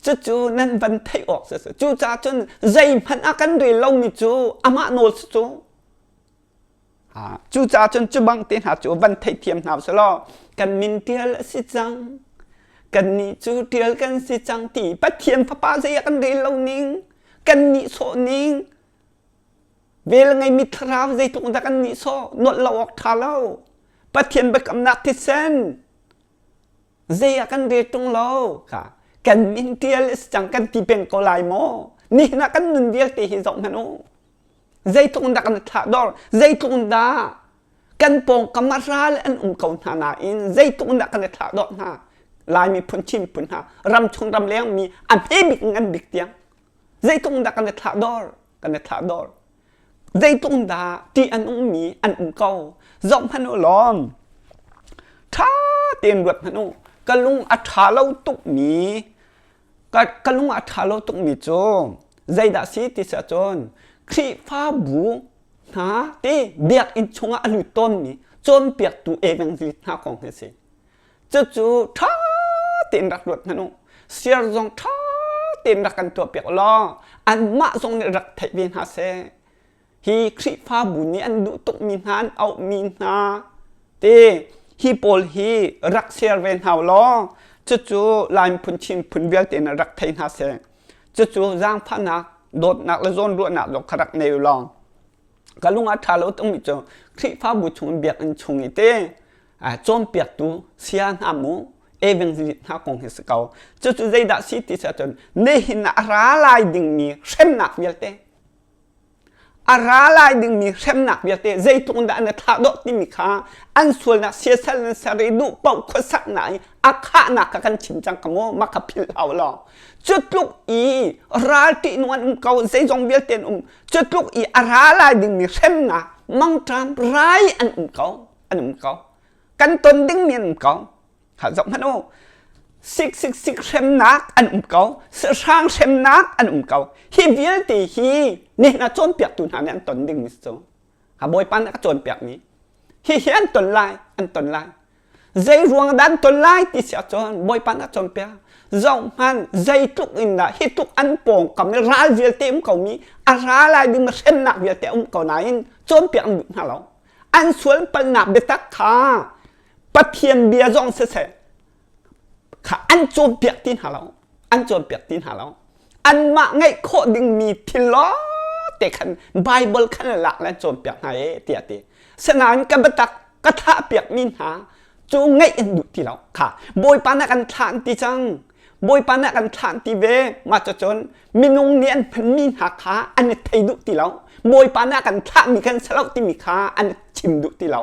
Cucu nan van theih awk si. Cucaah cun zeihmanh ah kan rel lomi cu amah nawl si cu. Cucaah cun cu bang te hna cu van theithiam hna usih kan min ṭial a si cang. Kannih cu ṭial kan si cang ti Pathian Fapa zei ah kan rel lo ning, kan nihsawh ning, vel ngeimi thlarau zeitluk dah kan nihsawh, nolh lo awk ṭha lo. Pathian biakamnak thisen zei ah kan rel ṭung lo kha kan min ṭial a si cang kan ti peng ko lai maw? Nihin ah kan nun vialte hi zoh hmanh u. Zeitluk in dah kan thlahdor, zeitluk in dah kan pawngkam ah ral an um ko hna nain zeitluk in dah kan i thlahdor hna. Lai miphun, Chin miphun hna, ramchung ramleng mi a hme bik in an bik tiang zeitluk in dah kan i thlahdor, kan i thlahdor. Zeitluk in dah ṭih an ummi an um ko. Zoh hmanh u law, ṭha tein ruat hmanh u. Ka lung a ṭha lo tukmi Ka lung a ṭha lo tukmi cu zeidah si ti si ahcun Khrihfabu hna ti biakinn chungah a lut tawnmi cawnpiaktu evangelist hna kong hi a si. Cucu ṭha tein rak ruat hmanh u. Siar zong ṭha tein rak kan tuahpiak law anmah zong nih rak theih ve hna seh. Hi Khrihfabu nih an duh tukmi hna an auhmi hna te hi pawl hi rak share ve hna law cucu Lai phun Chin phun vialte nih rak thei hna seh. Cucu zaangfahnak, dawtnak le zawnruahnak zong kha rak nei u law ka lung a ṭha lo tungmi cu Khrihfabu chung biakinn chung i te cawnpiaktu saya hna mu evangelist hna kong hi si ko. Cucu zeidah si ti si ahcun nihin ah a ra lai dingmi hremnak vialte a ra lai dingmi hremnak vialte zeitluk in dah an i thlah dawh timi kha an sualnak siasal in ser i duh paoh khuasaknak i a khahnak kha kan chim cang ka mu mah kha philh hau law cu tluk i ral ṭihnung an um ko zeizong vialte an um cu tluk i a ra lai dingmi hremnak mangṭam rai an um ko an um ko kan ton dingmi an um ko Kha zoh hmanh u. Sik sik sik hremnak an um ko. Sahrang hremnak an um ko. Hi vialte hi nihin ah cawnpiaktu hna nih an ton dingmi si cu. Ha Bawipa nih a ka cawnpiakmi. Hi hi an ton lai, an ton lai. Zei ruang dah an ton lai ti si ahcun Bawipa nih a cawnpiak. Zoh hmanh zeitluk in dah hi tluk an pawngkam i ral vialte um komi a ra lai ding hremnak vialte um ko nain cawnpiak an duh hna lo. An sual palnak biatak kha Pathian bia zong siseh kha an cawnpiak ti hna lo an cawnpiak ti hna lo anmah ngeih khawh dingmi thil te khan Bible khan lak le cawnpiak hna e tiah ti sinain ka biatak ka thlah piakmi hna cu ngeih an duh ti lo kha Bawipa nih kan thlah an ti cang Bawipa nih kan thlah an ti ve mah cucun minung nih an hmanmi hna kha an i thei duh ti lo Bawipa nih a kan thlahmi kan si lo timi kha an chim duh ti lo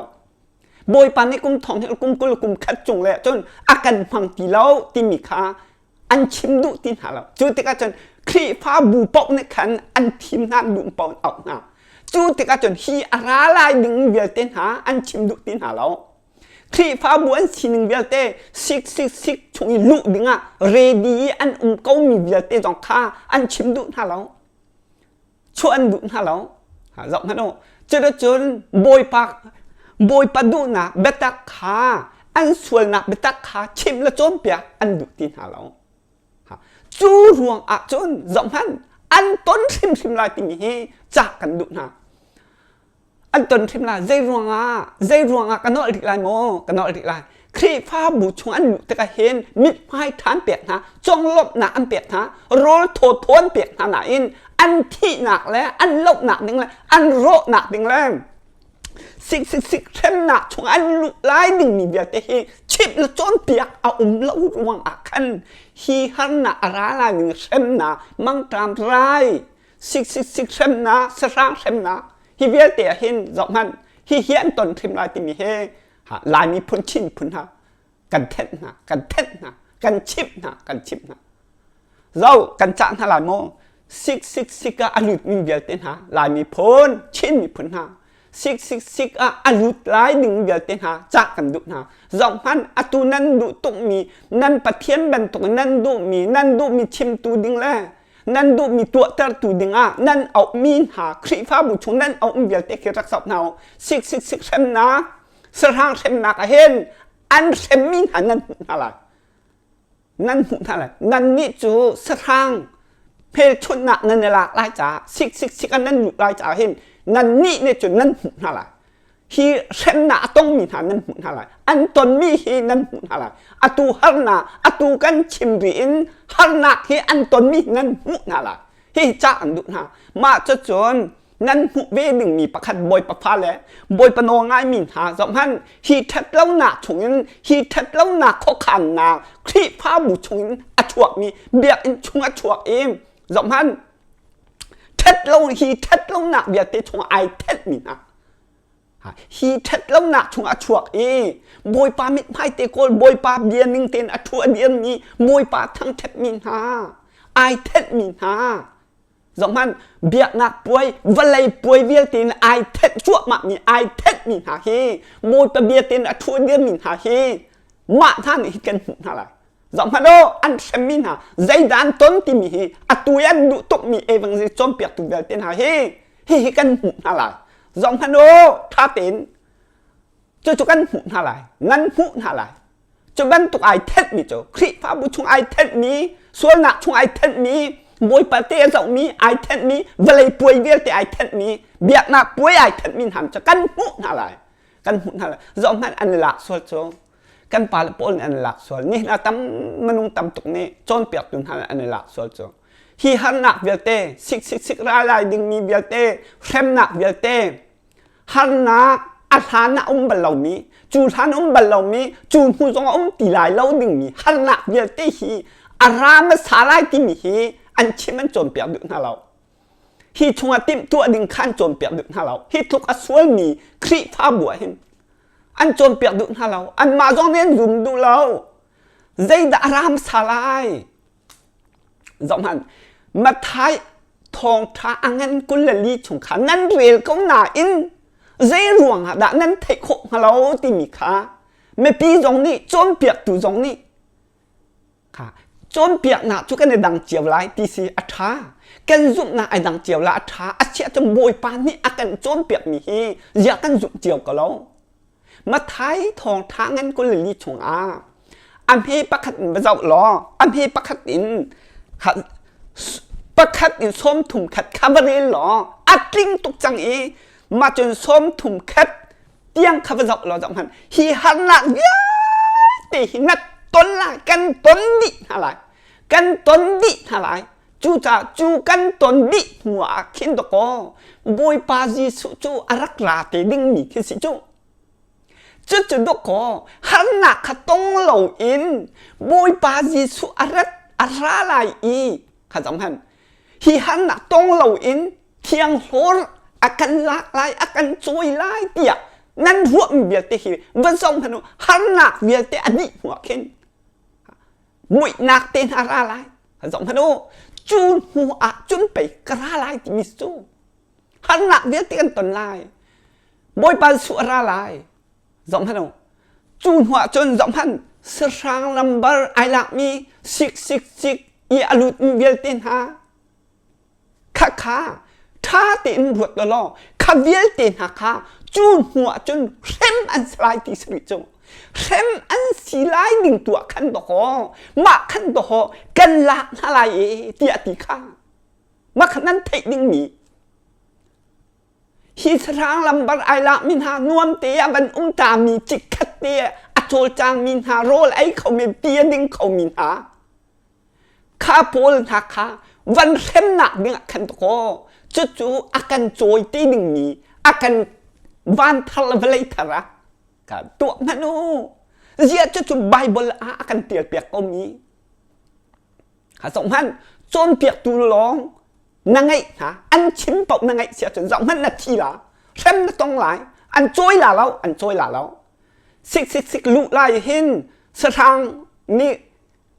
Bawipa nih kum thong hi kum 20 kum khat cung le cun a kan hmang ti lo timi kha an chim duh ti hna lo. Cu tikah cun Khrihfabu paoh nih khan an thim hna duh paoh an auh hna. Cu tikah cun hi a ra lai ding vialte hna an chim duh ti hna lo. Khrihfabu an sining vialte sik sik sik chung i luh dingah ready i an um komi vialte zong kha an chim duh hna lo. Chuah an duh hna lo. Zoh hmanh u. Cuticun Bawipa Bawipa duhnak biatak kha an sualnak biatak kha chimh le cawnpiak an duh ti hna lo. Cu ruang ah cun zoh hmanh an ton hrimhrim lai timi hi cah kan duh hna. An ton hrim lai. Zei ruangah? Zei ruangah ka nolh rih lai maw? Ka nolh rih lai. Khrihfabu chung an luh tikah hin mithmai ṭha an pek hna, conglawmhnak an pek hna, rawl thawthaw an pek hna nain an thihnak le an lohnak ding le an rawhnak ding le sik sik sik hremnak chung an luh lai dingmi vialte hi chimh le cawnpiak a um lo ruangah khan hi harnak a ra lai ning hremnak mangṭam rai sik sik sik hremnak sahrang hremnak hi vialte ah hin zoh hmanh hi hi an ton hrim lai timi hi Laimi phun Chin phun hna kan thenh hna kan thenh hna kan chimh hna kan chimh hna zo kan cah hna lai maw sik sik sik ah a lutmi vialte hna Laimi phun Chin miphun hna sik sik sik ah a lut lai ding vialte hna cah kan duh hna zoh hmanh atu nan duh tukmi nan Pathian bantuk nan duhmi nan duhmi chimtu ding le nan duhmi tuahtertu dingah nan auhmi hna Khrihfabu chung nan auhmi vialte khi rak zoh hna u. Sik sik sik hremnak, sahrang hremnak ah hin an hremmi hna nan hmuh hna lai. Nan hmuh hna lai. Nannih cu sahrang hmelchunhnak nan i lak lai caah sik sik sik ah nan luh lai caah hin nannih nih cun nan hmuh hna lai. Hi hremnak a tongmi hna nan hmuh hna lai. An tonmi hi nan hmuh hna lai. Atu harnak, atu kan chim rih in harnak hi an tonmi nan hmuh hna lai. Hi ca an duh hna. Mah cucun nan hmuh ve dingmi pakhat Bawipa fale, Bawipa nawl ngaimi hna zohhmanh, hi ṭhatlonak chungin, hi ṭhatlonak khuakhannak Khrihfabu chungin a chuakmi, biakinn chung a chuak i zohhmanh, ṭhatlo hi ṭhatlonak vialte chungah ai thenhmi hna hi ṭhatlonak chung a chuak i Bawipa mithmai te kawl Bawipa bia ning tein a ṭhu a dirmi Bawipa thangṭhatmi hna ai thenhmi hna zohhmanh biaknak puai vawlei puai vialte in ai thenh cuahmahmi ai thenhmi hna hi Bawipa bia tein a ṭhu a dirmi hna hi mah hna nih hi kan hmuh hna lai Zohhmanh u, an hremmi hna zeidah an ton timi hi atu i an duh tukmi evangel cawnpiaktu vialte hna hi hihi kan hmuh hna lai. Zohhmanh u, ṭha tein cucu kan hmuh hna lai, nan hmuh hna lai. Cu bantuk ai thenhmi cu Khrihfabu chung ai thenhmi, sualnak chung ai thenhmi, Bawipa te a zohmi ai thenhmi, vawlei puai vialte ai thenhmi, biaknak puai ai thenhmi hna cu kan hmuh hna lai. Kan hmuh hna lai. Zoh hmanh an i lak sual cu. Kan pa le pawl nih an i lak sual. Nihin ah tam minung tam tuk nih cawnpiaktu hna nih an i lak sual cu. Hi harnak vialte, sik sik sik ral lai dingmi vialte, hremnak vialte, harnak a hlan ah um bal lomi, cu hlan um bal lomi, cu hnu zong a um ti lai lo dingmi harnak vialte hi a ra hmasa lai timi hi an chim an cawnpiak duh hna lo. Hi chungah timhtuah ding kha an cawnpiak duh hna lo. Hi tluk a sualmi Khrihfabu ah hin an cawnpiak duh hna lo. Anmah zong nih an zum duh lo. Zeidah a ra hmasa lai? Zohhmanh, Matthai thawngṭha a ngan 24 chung kha nan rel ko nain zei ruangah dah nan theih khawh hnga lo timi kha mipi zong nih cawnpiaktu zong nih kha cawnpiaknak cu kan i dang cio lai ti si a ṭha. Kan zumhnak ai dang cio la a ṭha. A chiah cun Bawipa nih a kan cawnpiakmi hi ziah kan zumh cio ko lo. Mathai thawngṭha ngan 24 chungah a hme pakhat in va zoh law a hme pakhat in pakhat in 30 khat kha va rel law a tling tuk cang i mah cun 30 khat tiang kha va zoh law zoh hmanh hi harnak vialte hi na ton lai kan ton dih hna lai kan ton dih hna lai cucaah cu kan ton dih hnu ah khin dawkaw Bawipa Jesuh cu a rak ra te dingmi khi si cu cucu dawkaw harnak kha tong loin Bawipa Jesuh a rat a ra lai i kha zoh hmanh hi harnak tong loin thianghlawr a kan lak lai a kan cawi lai tiah nan ruahmi vialte hi va zoh hmanh u harnak vialte a dih hnu ah khin muihnak te hna ra lai zoh hmanh u cu hnu ah cun pei ka ra lai timi cu harnak vialte kan ton lai Bawipa Jesuh a ra lai zoh hmanh u cu hnu ah cun zoh hmanh sahrang lambar ai lakmi sik sik sik i a lutmi vialte hna Khakha ṭha tein ruat law kha vialte hna kha cu hnu ah cun hrem an si lai ti si rih cu. Hrem an si lai ding tu ah khan dawkaw mah khan dawkaw kan lak hna lai e tiah ti kha mah kha nan theih dingmi hi sahrang lambar ai lakmi hna nuam te ah van um tami chikkhat te a cawlcangmi hna rawl ei khomi ti a ding khomi hna Kha pawl hna kha van hremnak dingah khan kaw cucu a kan cawi te dingmi a kan van thar le vawlei thar ah ka tuah hmanh u. Ziah cucu Bible ah a kan tialpiak komi. Ha zoh hmanh cawnpiaktu lawng na ngeih hna an chim paoh na ngeih si ahcun zoh hmanh na thi la hrem na tong lai an cawi la lo an cawi la lo sik sik sik luh lai hin sahrang nih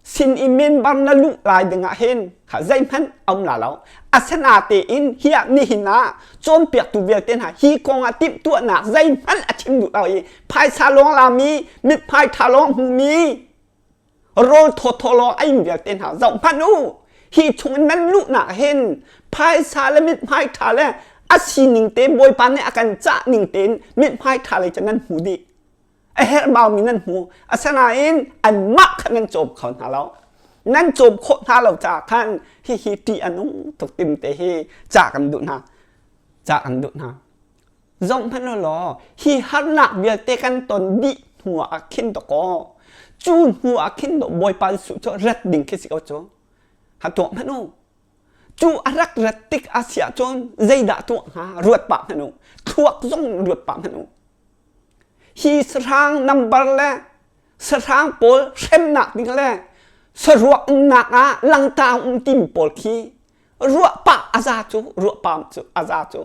sin i member na luh lai dingah hin kha zeihmanh a um la lo asana tein hi ah nihin ah cawnpiaktu vialte hna hi kong ah timhtuahnak zeihmanh a chim duh lo i phaisa lawng lami mithmai ṭha lawng hmumi rawl thawthaw lawng a in vialte hna zoh hmanh u hi chung in nan luhnak hin phaisa le mithmai ṭha le a sining te Bawipa nih a kan cah ning tein mithmai ṭha lei cu nan hmu dih a herhbaumi nan hmu asinain anmah kha nan cawm kho hna lo nan cawm khawh hna lo caah khan hihi ṭih a nung tuk tim te hi ca kan duh hna ca kan duh hna zoh hmanh law hi harnak vialte kan ton dih hnu ah khin dawkaw cu hnu ah khin dawh Bawipa Jesuh cu rat ding khi si ko cu ha tuah hmanh u cu a rak rat tik a si ahcun zeidah tuah hnga ruat pah hmanh u thluak zong ruat pah hmanh u Hi sahrang nambar le sahrang pawl hremnak ding le saruak umnak ah langta um timi pawl khi ruah pah a za cu ruah pah cu a za cu.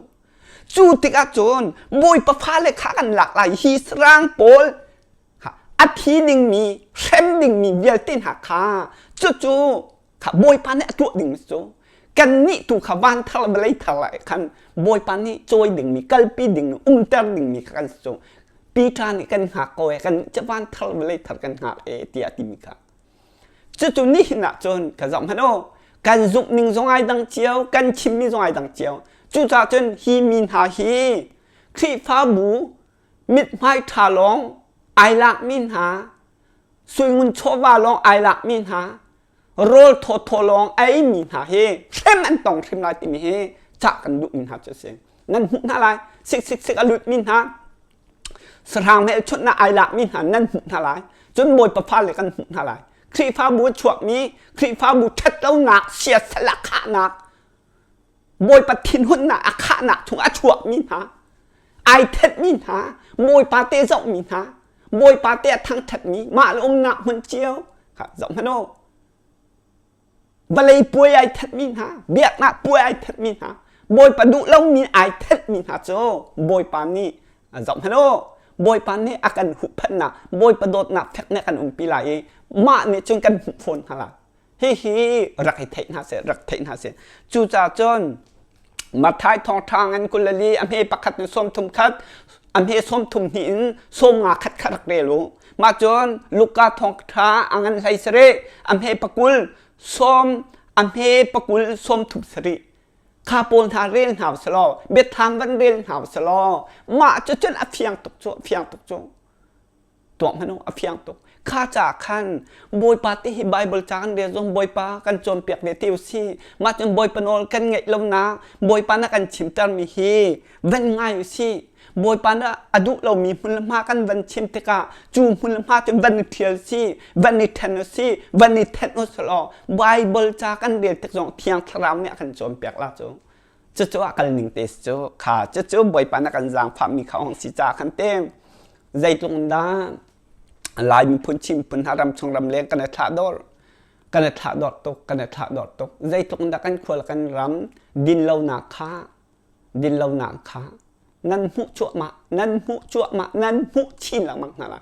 Cu tikah cun Bawipa fale kha kan lak lai hi sahrang pawl a thi dingmi hrem dingmi vialte hna kha cucu kha Bawipa nih a tuah dingmi cu kannih tu kha van thar le vawlei thar lai khan Bawipa nih cawi dingmi kalpi dingmi umter dingmi kha kan si cu Peter nih kan hngak ko e kan cu van thar le vawlei thar kan hngak e tiah a timi kha cucu nihin ah cun ka zoh hmanh u kan zumh ning zong ai dang cio kan chimmi zong ai dang cio cucaah cun hi mi hna hi Khrihfabu mithmai ṭha lawng ai lakmi hna. Suingun chawva lawng ai lakmi hna, rawl thawthaw lawng a eimi hna hi hrem an tong hrim lai timi hi cah kan duhmi hna cu a si. Nan hmuh hna lai. Sik sik sik a lutmi hna, sahrang hmelchunhnak ai lakmi hna nan hmuh hna lai. Cun Bawipa fale kan hmuh hna lai. Khrihfabu a chuakmi, Khrihfabu ṭhatlonak, siasal a khahnak, Bawipa thinhunnak a khahnak chung a chuakmi hna, ai thenhmi hna, Bawipa te zohmi hna, Bawipa te a thangṭhatmi, mah le umnak hmun cio kha zoh hmanh u. Vawlei puai ai thenhmi hna, biaknak puai ai thenhmi hna, Bawipa duh lomi ai thenhmi hna cu Bawipa nih zoh hmanh u. Bawipa nih a kan huhphenhnak, Bawipa dawtnak fek nih a kan umpi lai i mah nih cun kan hmuh fawn hna lai. Hihi rak i theih hna seh, rak theih hna seh. Cucaah cun Matthai thawngṭha ngan 24 a hme pakhat in 31 khat a hme 32 in 50 khat kha rak rel u. Mah cun Luka thawngṭha a ngan 17 a hme pakul sawm a hme pakul 37 kha pawl hna rel hna usalaw biathlam van rel hna usalaw mah cu cun a fiang tuk cu a fiang tuk cu Tuak hmanh u, a fiang tuk. Kha ca khan Bawipa te hi Bible ca kan rel zong Bawipa kan cawnpiak ve te u si. Mah cun Bawipa nawl kan ngaih lonak, Bawipa na kan chimtermi hi van ngai u si. Bawipa na a duh lomi hmun le hma kan van chim tikah cu hmun le hma cu van i ṭhial si, van i ṭhen u si, van i thenh u si law Bible ca kan rel tik zong Thiang Thlarau nih a kan cawnpiak la cu. Cucu a kal ning te cu kha cucu Bawipa na kan zaangfahmi kha ong si ca khan te zeitluk in dah Lai miphun Chin miphun hna ramchung ramleng kan i thlahdorh kan i thlahdorh tuk kan i thlahdorh tuk zeitluk in dah kan khual kan ram dinlonak kha dinlonak kha nan hmuh cuahmah nan hmuh cuahmah nan hmuh chin lengmang hna lai.